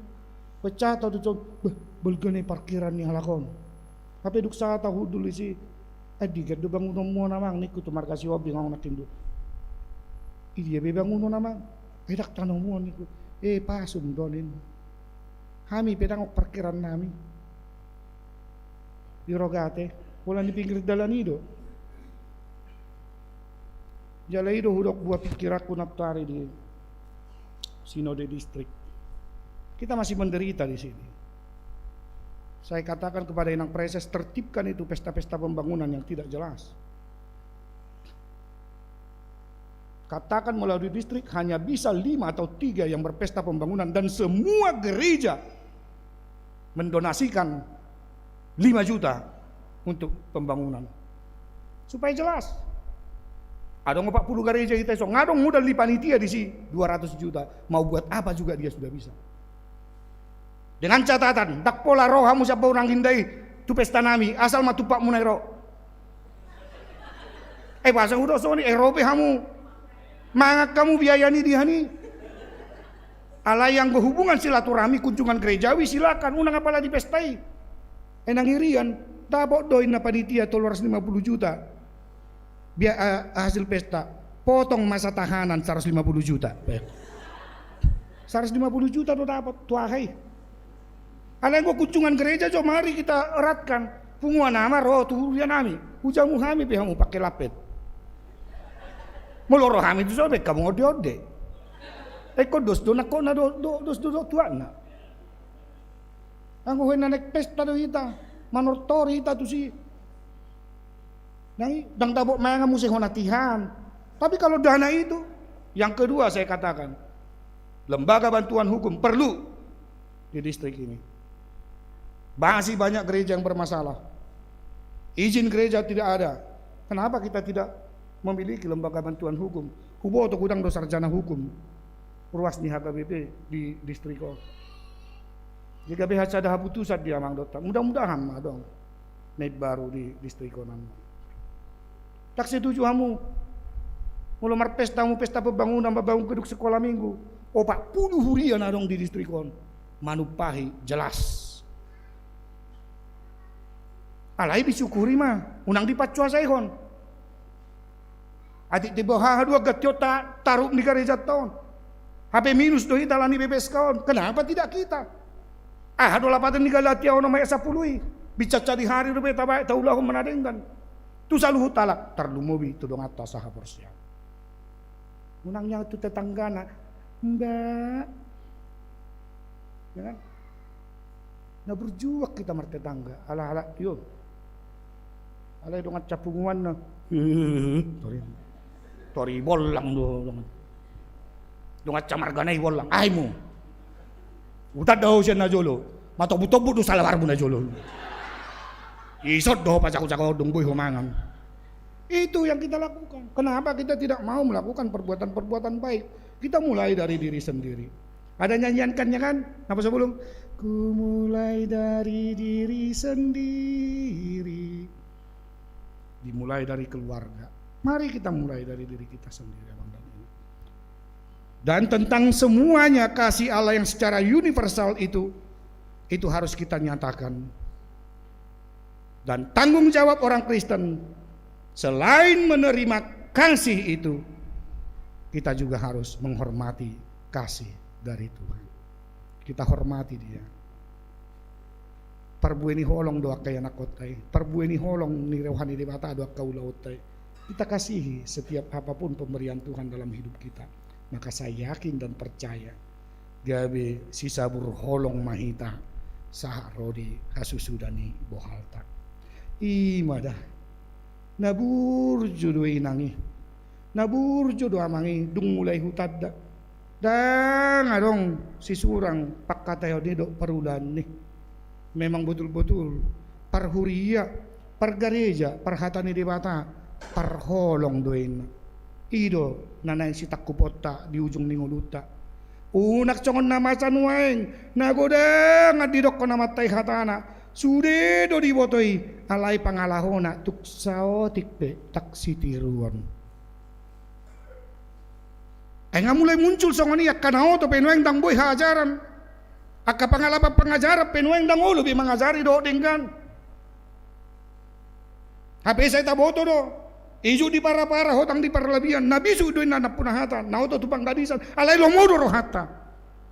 pecah tau tu son, beh, balga ni parkiran ni halak on. Hape dung sahat ahu hundul disi, "Ai digan do bangunonmu on, Amang?" ningku tu marga Sihombing, ahu nangkin do. "Idia be bangunon, Amang?" "Ai ndang tanomu on," ningku. "Eh, pasum do," ninna. "Hami pe ndang adong parkiran nami di Rogate, holan di pinggir dalan i do." Jala i do hudok buah pikiranku nantoari di sinode distrik. Kita masih menderita di sini. Saya katakan kepada Inang Praeses, tertibkan itu pesta-pesta pembangunan yang tidak jelas. Katakan melalui distrik hanya bisa lima atau tiga yang berpesta pembangunan dan semua gereja mendonasikan lima juta untuk pembangunan. Supaya jelas. Adong opat pulu gareja hita i, so nunga adong modal ni panitia disi dua ratus juta. Mau buat apa juga dia sudah bisa. Dengan catatan, ndang pola ro hamu sian Bonang Indah i tu pesta nami, asal ma tumpakmuna i ro. Eh, boasa hudok songon i, eh, ro pe hamu. Mangan hamu biaya ni dia ni. Alai anggo hubungan silaturahmi, kunjungan gerejawi, silakan, unang apala di pesta i. Eh, nang irian, dapot do inna panitia tolu ratus lima puluh juta. Bia-, eh, hasil pesta, potong masa tahanan seratus lima puluh juta. Seratus lima puluh juta do dapot, tu aha i? Alai anggo kunjungan gereja jo, mari kita eratkan. Punguan nama ro tu huria nami, hujamu hami pe hamu pake lapet. Molo ro hami tu son, baen hamu onde-onde. Ingkon dos do nangkokna do, do, dos do, do tuatna. Anggo hena naeng pesta do hita, manortor hita tusi. Nang i, ndang dapot mangan muse hona tihan. Tapi kalau dana itu, yang kedua saya katakan, lembaga bantuan hukum perlu di distrik ini. Masih banyak gereja yang bermasalah. Izin gereja tidak ada. Kenapa kita tidak memiliki lembaga bantuan hukum? Huboto godang do sarjana hukum ruas ni H K B P di distrik on. Jadi gabe sada haputusan dia, amang dohot inang. Mudah-mudahan ma adong na imbaru di distrik on. Ndang setuju hamu molo marpesta hamu pesta pembangunan, mambangun gedung sekolah minggu, opat pulu huria na adong di distrik on manumpahi, jelas. Alai disyukuri ma, unang dipancuasaihon. Atik diboha do anggationta tarup ni garejanta on. Hape minus do hita alani B P S K on. Kenapa tidak kita? Aha do lapatan ni Galatia onom ayat sampulu i? Bincanca di harian dope tabaen, taulahon ma na denggan tu saluhut halak, tarlumobi tu donganta sahaporseaon. Unang nian tu tetanggana, Mbak. Ya kan? Na burju hita martetangga, ala-ala, yo. Alai dongan sapunguanna. Tori, tori bollang do dongan. Dongan samargana i bollang. Aha imu? Hutanda ho sian na jolo. Matobu-tobu do salawarmu na jolo. Ison do ho pajago-jago, dung boi ho mangan. Itu yang kita lakukan. Kenapa kita tidak mau melakukan perbuatan-perbuatan baik? Kita mulai dari diri sendiri. Ada nyanyian kan, ya kan? Apa sebelum? Ku mulai dari diri sendiri. Dimulai dari keluarga. Mari kita mulai dari diri kita sendiri, abang dan ibu. Dan tentang semuanya, kasih Allah yang secara universal itu, itu harus kita nyatakan. Dan tanggung jawab orang Kristen, selain menerima kasih itu, kita juga harus menghormati kasih dari Tuhan. Kita hormati dia. Parbue ni holong do angka ianakhonta i, parbue ni holong ni roha ni Debata do angka ulaonta i. Kita kasihi setiap apapun pemberian Tuhan dalam hidup kita. Maka saya yakin dan percaya, gabe sisabur holong ma hita sahat ro di hasusuda ni bohalta. I ma da. Na burju do inang i. Na burju do amang i, dung mulai hutanda. Ndang adong sisurang pangkataion i dohot parulaon i. Memang botul-botul parhuria, pargareja, parhata ni Debata, parholong do inna. I do na naeng sitangkuponta di ujung ni ngolunta. Unang songon na masa nuaeng, na godang didokkon amanta i hatana, sude do diboto i, alai pangalahona tung saotik pe ndang sitiruon. Ai nga mulai muncul songon i, angka na oto pe nuaeng ndang boi haajaran. Angka pangalaman pangajaran pe nuaeng ndang olo be mangajari dohot denggan. Hape sai taboto do, ijuk di parapara, hotang di parlabian, na bisuk do inna nampuna hata, na oto tu panggadisan, alai lomo do rohanta.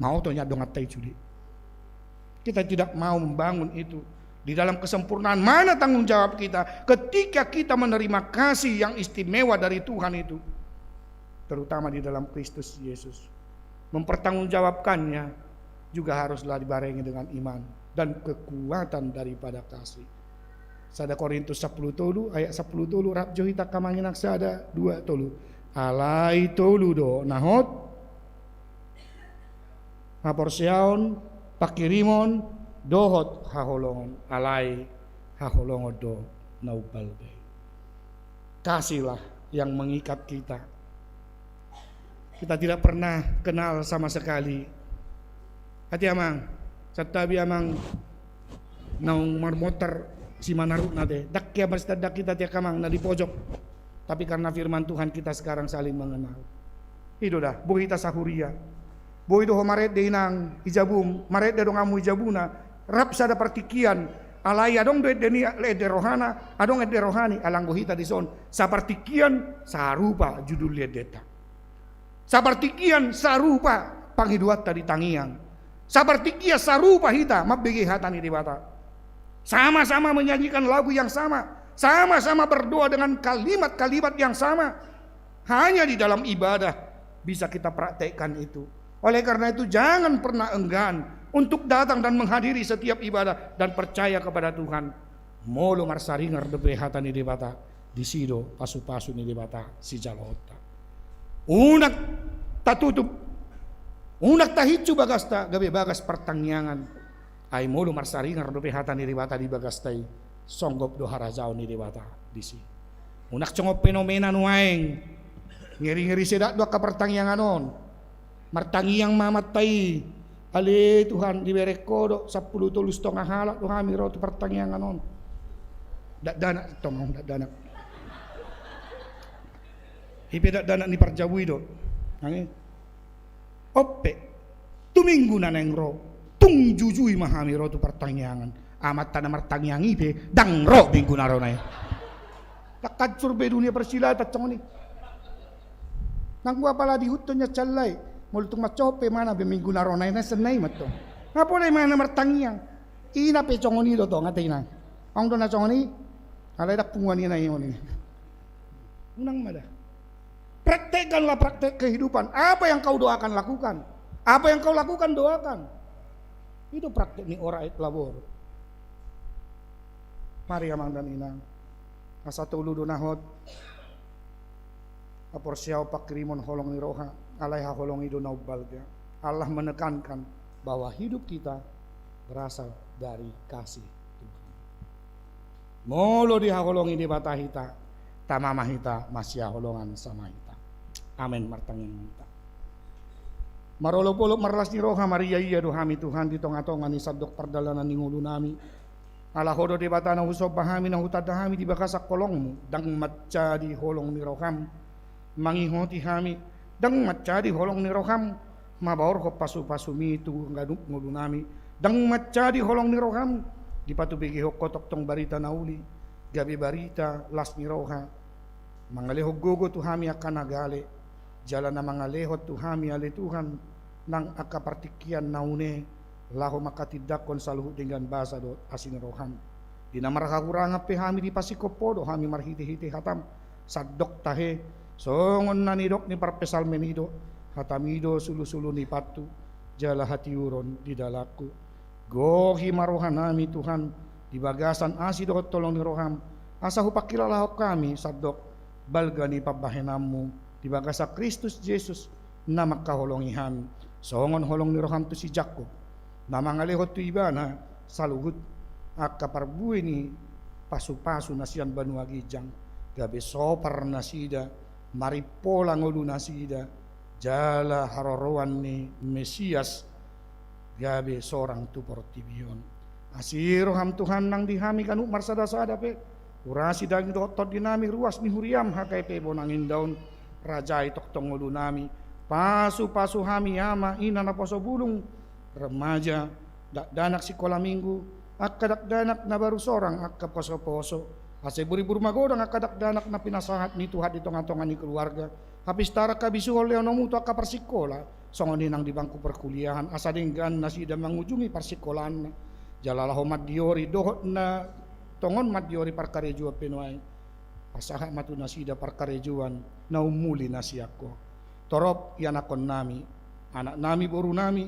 Maoto nian donganta i sude. Kita tidak mau membangun itu. Di dalam kesempurnaan mana tanggung jawab kita ketika kita menerima kasih yang istimewa dari Tuhan itu, terutama di dalam Kristus Yesus? Mempertanggungjawabkannya juga haruslah dibarengi dengan iman dan kekuatan daripada kasih. Sada Korintus sampulu tolu ayat sampulu tolu, rap jo hita, angka amang inang, sada, dua, tolu. Alai tolu do na hot: haporseaon, panghirimon, dohot haholongon. Alai haholongon do na umbalga i. Kasihlah yang mengikat kita. Kita tidak pernah kenal sama sekali. Ate amang, santabi amang naung marmontor simanarutna te. Ndang hea marsitandan hita ate amang na di pojok. Tapi karena firman Tuhan kita sekarang saling mengenal. I do da, boi hita sahuria. Boi do ho marende inang i jabum, marende donganmu i jabuna. Rap sada partingkian, alai adong do ende ni, ende rohana, adong ende rohani, alai anggo hita dison, sapartingkian sarupa judul ni endenta. Sapartingkian sarupa pangidoanta di tangiang. Sapartingkian sarupa hita mambege hata ni Debata. Sama-sama menyanyikan lagu yang sama, sama-sama berdoa dengan kalimat-kalimat yang sama. Hanya di dalam ibadah bisa kita praktekkan itu. Oleh karena itu, jangan pernah enggan untuk datang dan menghadiri setiap ibadah dan percaya kepada Tuhan. Molo marsaringar dope hata ni Debata, disi do pasu-pasu ni Debata sijaloonta. Unang tatutup, unang tahinsu bagasta gabe bagas partangiangan. Ai molo marsaringar dope hata ni Debata di bagasta i, songgop do harajaon ni Debata disi. Unang songon fenomena nuaeng. Ngeri-ngeri sedak do angka partangiangan on. Martangiang ma amanta i. Ale Tuhan, dibereng Ho do sampulu tolu satonga halak do hami ro tu partangiangan on. Dakdanak tong, dakdanak. I pe dakdanak ni parjabu i do. Nang i. On pe, tu minggu na naeng ro, tung jujui ma hami ro tu partangiangan. Amanta na martangiang i pe, ndang ro minggu na ro na i. Ndang hancur be dunia persilatan songon i. Nanggo apala diihuthon ni sian lae, molo tung mansohot pe imana be minggu na ro na i, na sian na i ma tong. Nga pola imana martangiang. Ina pe songon i do tong, ate ina. Adong do na songon i, alai ndang punguan ina i on i. Unang ma da. Praktekkanlah praktek kehidupan. Apa yang kau doakan, lakukan. Apa yang kau lakukan, doakan. I do praktek ni ora et labora. Mari amang dan inang. Asa tolu do na hot. Haporseaon pangkirimon holong ni roha. Alai haholongi do na umbalga. Allah menekankan bahwa hidup kita berasal dari kasih Tuhan. Molo dihaholongi Debata hita, tama ma hita masihaholongan sama hita. Amen. Martangiang ma hita. Marolopolop marlas ni roha, mariaia do hami Tuhan di tongatonga ni sandok pardalanan ni ngolunami. Ala Ho do Debata na husomba hami, na hutanda hami di bagasan holongMu. Ndang manjadi holong ni rohaM mangihoti hami, ndang manjadi holong ni rohaM mabaorhon pasupasuMi tu ganup ngolunami. Ndang manjadi holong ni rohaM dipatubegehon Ho tongtong barita na uli, gabe barita las ni roha, mangalehon gogo tu hami angka na gale, jala na mangalehon tu hami ale Tuhan nang angka partingkian na une, laho manghatindanghon saluhut denggan basa dohot asi ni rohaM. Di na marhahurangan pe hami, dipasingkop Ho do hami marhitehite hataM. Sandok tahe, songon na nidok ni parpsalmen i do, hataMi do sulusulu ni pathu, jala hatiuron di dalanku. Gohi ma rohanami Tuhan, di bagasan asi dohot holong ni rohaM, asa hupangkilalahon hami sandok balga ni pambahenanMu di bagasan Kristus Jesus, na mangkaholongi hami. Songon holong ni rohaM tu si Jakkob, na mangalehon tu ibana saluhut angka parbue ni pasupasu na sian banua ginjang, gabe sopar nasida, marimpola ngolu nasida, jala haroroan ni Mesias gabe sorang tu portibi on. Asi rohaM Tuhan nang di hami ganup marsadasada pe, urasi daging dohot tondinami ruas ni huriaM, hape pe bonang indaon, rajai tongtong ngolunami, pasupasu hami ama ina naposo bulung, remaja, dakdanak sikola minggu, angka dakdanak na baru sorang angka posoposo, asa buribur magodang angka dakdanak na pinasahat ni Tuhan di tongatonga ni keluarga, hapistaran habisuhon lehononMu tu angka parsikola, songon i nang di bangku perkuliahan, asa denggan nasida mangujungi parsikolaanna, jala laho mandiori dohot na tongon mandiori parkarejoan pe nuaeng, pasahat ma tu nasida parkarejoan na umuli na sian Ho. Torop ianakhonnami, anaknami, borunami,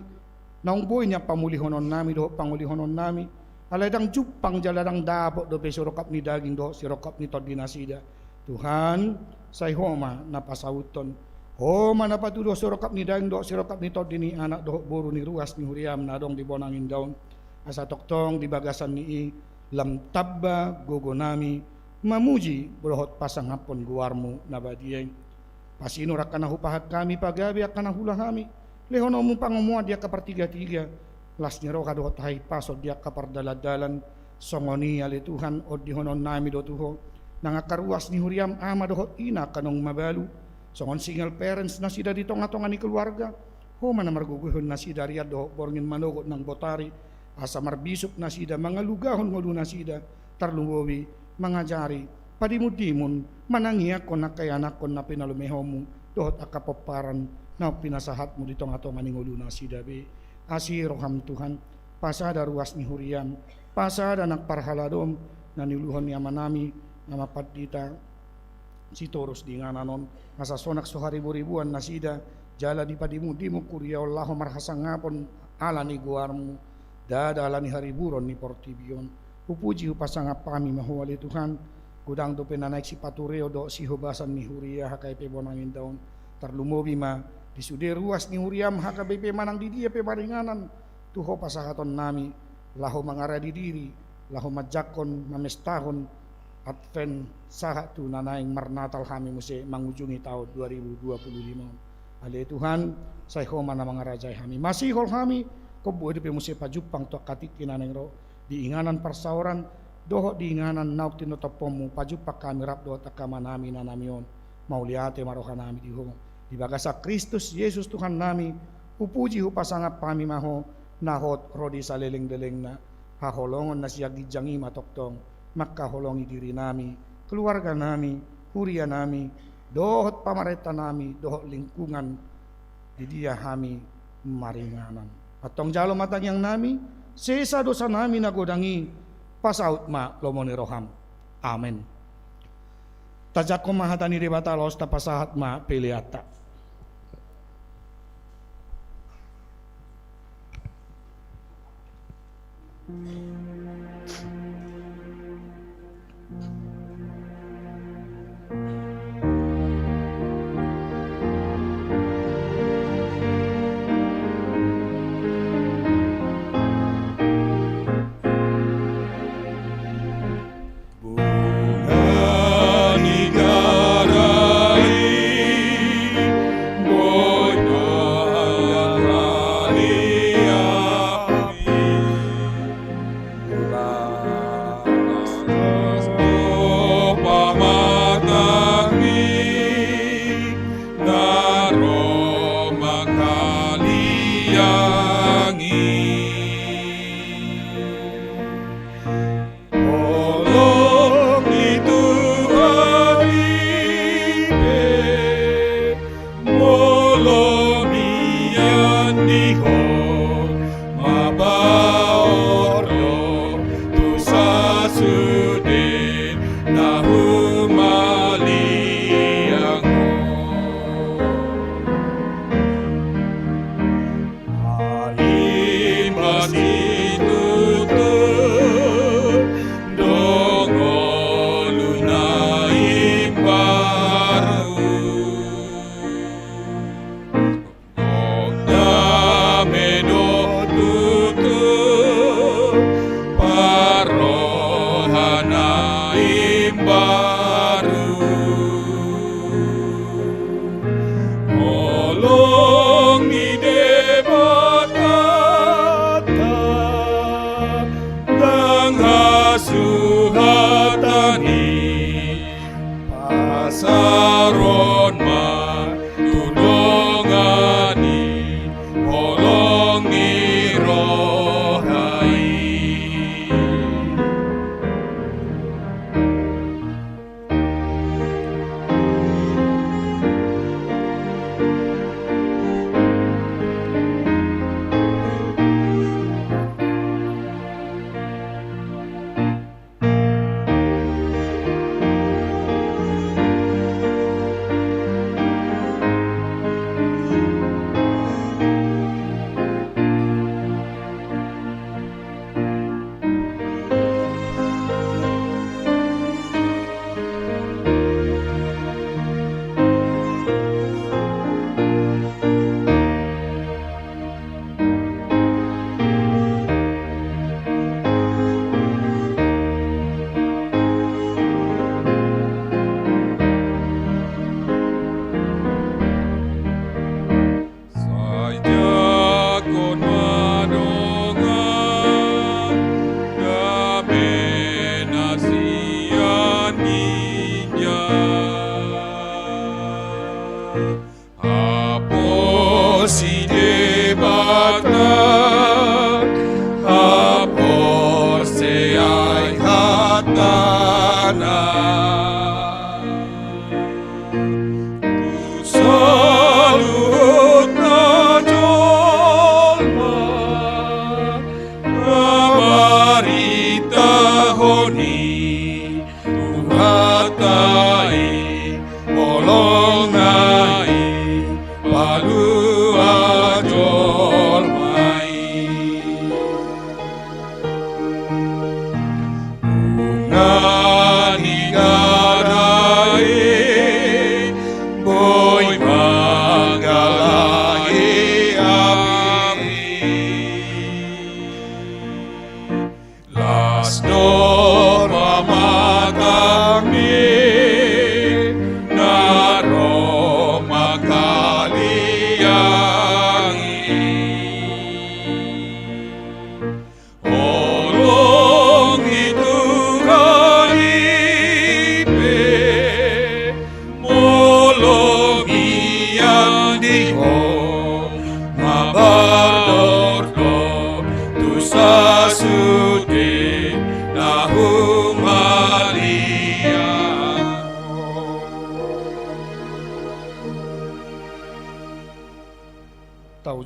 naung boi nian pamulihononnami dohot pangolihononnami, alai ndang jumpang jala ndang dapot dope sirongkap ni daging dohot sirongkap ni tondi nasida. Tuhan, sai Ho ma na pasauthon. Ho ma na patuduhon sirongkap ni daging dohot sirongkap ni tondi ni anak dohot boru ni ruas ni huriaM na adong di bonang indaon. Asa tongtong di bagasan ni i lam tamba gogonami mamuji dohot pasangaphon goarMu na badia i. Pasinur angka na hupahan hami, pagabe angka na huula hami, lehononMu pangomoan di angka partigatiga, las ni roha dohot hahipason di angka pardalandalan. Songon i ale Tuhan, ondihononnami do tu Ho nang angka ruas ni huriaM ama dohot ina angka naung mabalu, songon single parents nasida di tongatonga ni keluarga. Ho ma na margogoihon nasida arian dohot borngin manogot nang botari, asa marbisuk nasida mangalugahon ngolu nasida, tarlumobi mangajari, padimundimun, manangiangkon angka ianakhon na pinalumehonMu dohot angka pomparan naung pinasahatmu di tongatonga ni ngolunasida be. Asi roham Tuhan, pasada ruas ni huriam, pasada nang parhaladom na niuluhon ni amanami na marpandita Sitorus di inganan on, asa sonang so hariburibuan nasida, jala dipadimungdimung huria on laho marhasangapon ala ni goarmu, ndada ala ni hariburon ni portibi on. Hupuji hupasangap hami ma Ho ale Tuhan, godang dope na naeng sipatureon dohot sihobasan ni huria H K B P Bonang Indah on, tarlumobi ma di sude ruas ni huriam H K B P manang di dia pe maringanan, tu Ho pasahatonnami, laho mangaradi diri, laho manjangkon, mamestahon Advent sahat tu na naeng marnatal hami muse mangujungi taon dua ribu dua puluh lima on. Ale Tuhan, sai Ho ma na mangarajai hami. Masihol hami, hombo dope muse pajumpang tu angka tingki na naeng ro, di inganan parsaoran, dohot di inganan naung tinotopmu, pajumpang hami rap dohot angka amanami, inanami on. Mauliate ma rohanami di Ho. Di bagasan Kristus Jesus Tuhannami, hupuji hupasangap hami ma Ho, na hot ro di saleleng-lelengna. Haholongon na sian ginjang i ma tongtong mangkaholongi dirinami, keluarganami, hurianami, dohot pamarentanami, dohot lingkungan di dia hami maringanan. Antong jalo ma tangiangnami, sesa dosanami na godang i, pasaut ma lomo ni roham. Amen. Tajangkon ma hata ni Debata laos tapasahat ma peleanta. Bunga ni garai, boi na haliang i. Las do pamatangmi, na ro manghaliangi. Holong ni Tuhan i pe, molo mian di ho, mabaor do tu sasude na humaliang on. Ai ma situtu, dong ngolu na imbaru. Dong dame do tutu, parroha na imbaru. Holong ni Debata, ndang hasuhatan i, pasahathon ma tu dongan i, holong ni roha i.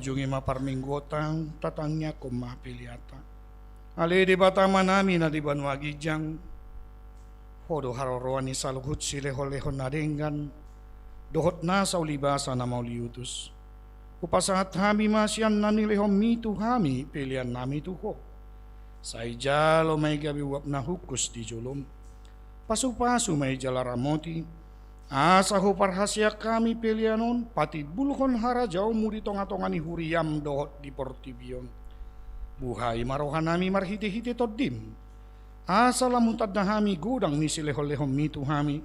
Jungi ma parmingguonta, tatangiangkon ma peleanta. Ale Debata Amanami na di banua ginjang, Ho do haroroan ni saluhut silehonlehon na denggan dohot nasa ulibasa na mauliutus. Hupasahat hami ma sian na nilehonMi tu hami peleannami tu Ho. Sai jalo ma i gabe uap na hungkus di joloM. Pasupasu ma i jala ramoti, asa huparhaseang hami pelean on patimbulhon harajaonMu di tongatonga ni huriaM dohot di portibi on. Buhai ma rohanami marhitehite TondiM, asa lam hutanda hami godang ni silehonlehonMi tu hami,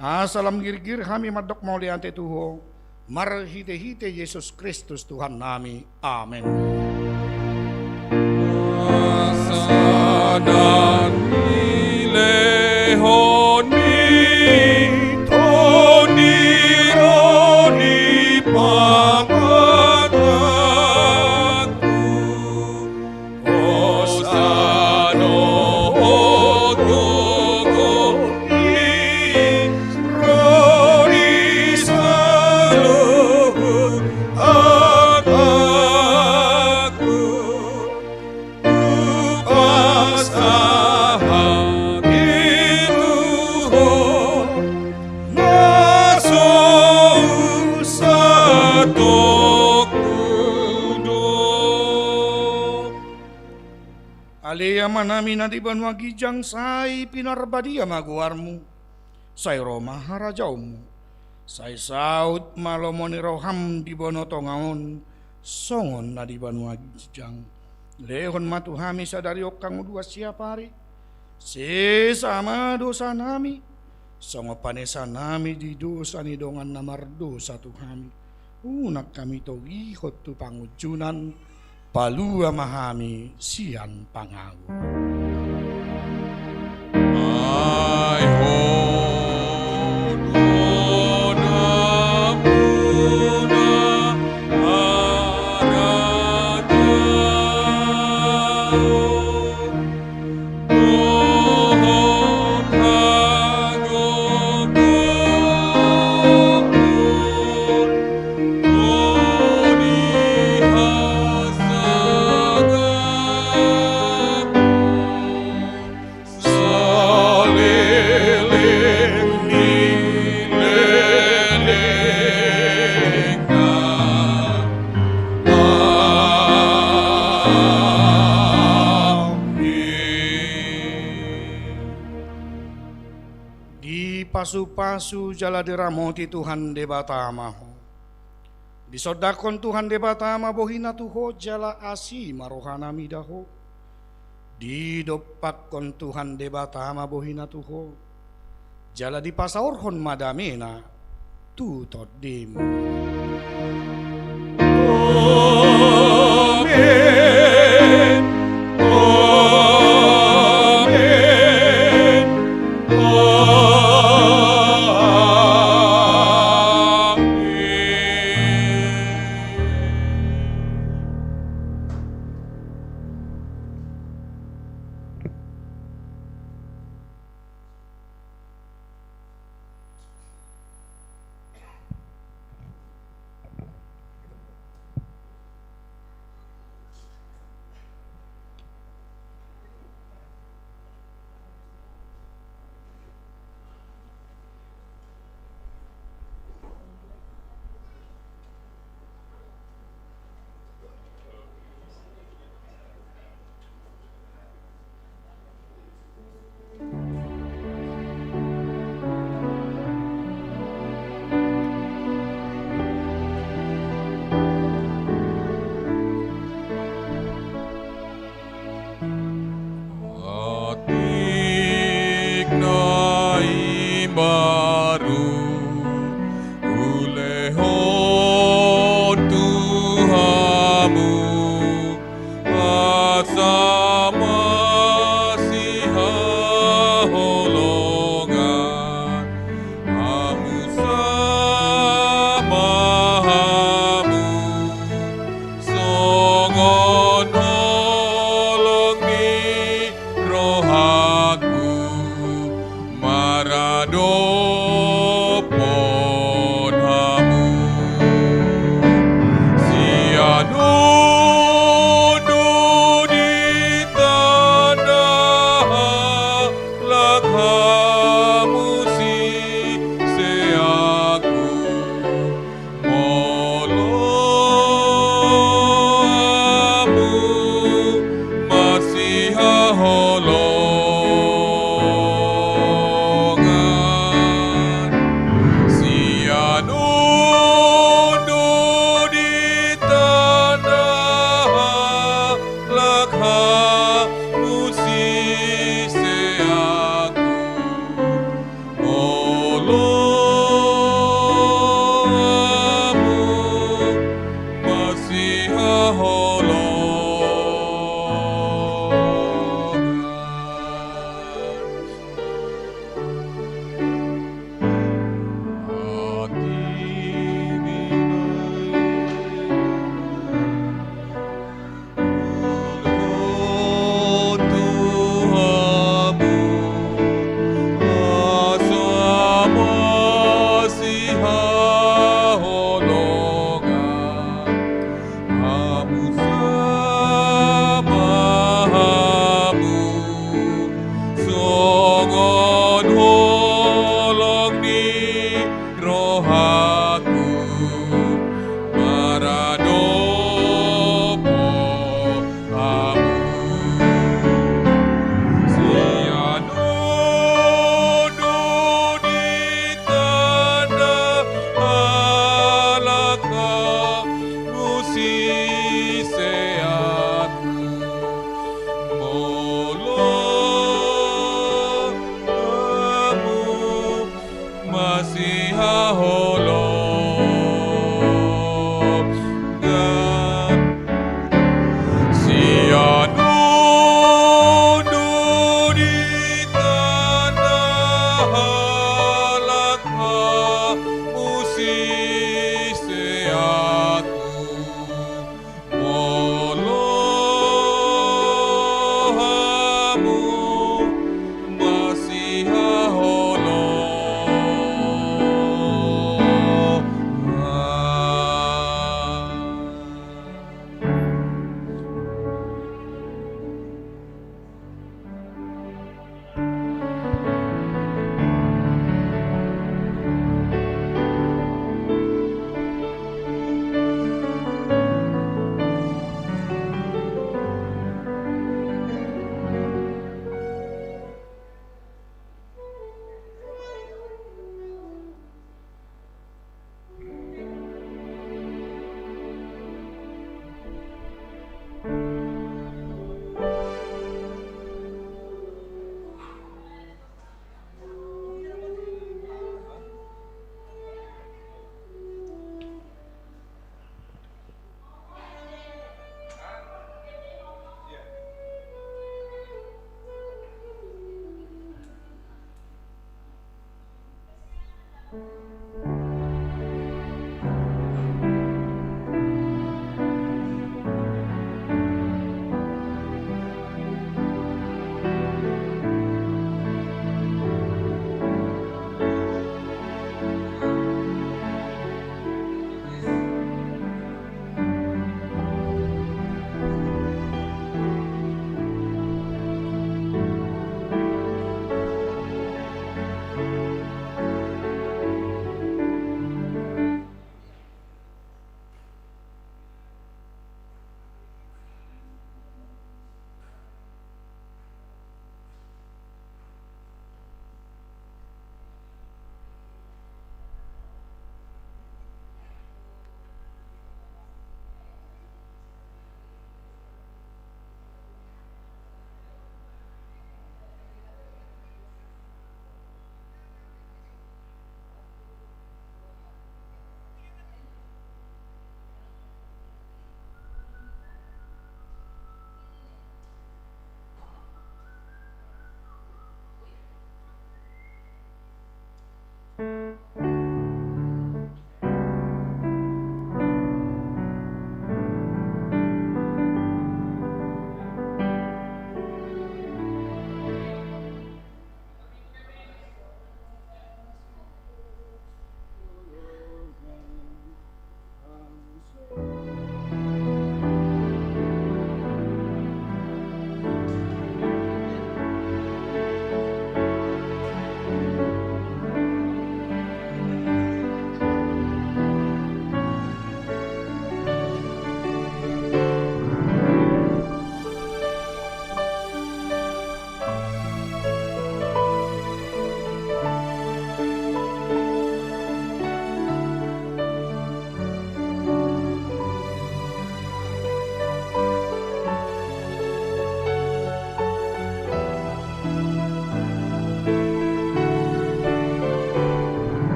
asa lam girgir hami mandok mauliate tu Ho, marhitehite Jesus Kristus Tuhannami. Amen. Asa na nilehonMi Tondi ro di pangatanku, hosa dohot gogo i ro di saluhut hatangku. Hupasahat i tu Ho na so hunsatongku do. Ale Amanami na di banua ginjang, sai pinarbadia ma goarMu. Sai ro ma harajaonMu. Sai saut ma lomo ni rohaM di banua tonga on, songon na di banua ginjang. Lehon ma tu hami sadari on hangoluan siapari. Sesa ma dosanami, songon panesanami di dosa ni dongan na mardosa tu hami. Unang hami togihon tu pangunjunan, palua ma hami sian pangago. Ai Ho do nampuna harajaon dohot hagogoon, ro di hasangapon saleleng ni lelengna. Amin. Dipasupasu jala diramoti Tuhan Debata ma ho. Disondangkon Tuhan Debata ma bohiNa tu ho, jala asi ma rohaNa mida ho. Didompakkon Tuhan Debata ma bohiNa tu ho, jala dipasaorhon ma dameNa tu tondim. Amen. Amen. Amen. Atik na imbaru hulehon tu hamu asa masihaholongan hamu sama hamu songon holong ni rohangku maradophon hamu sian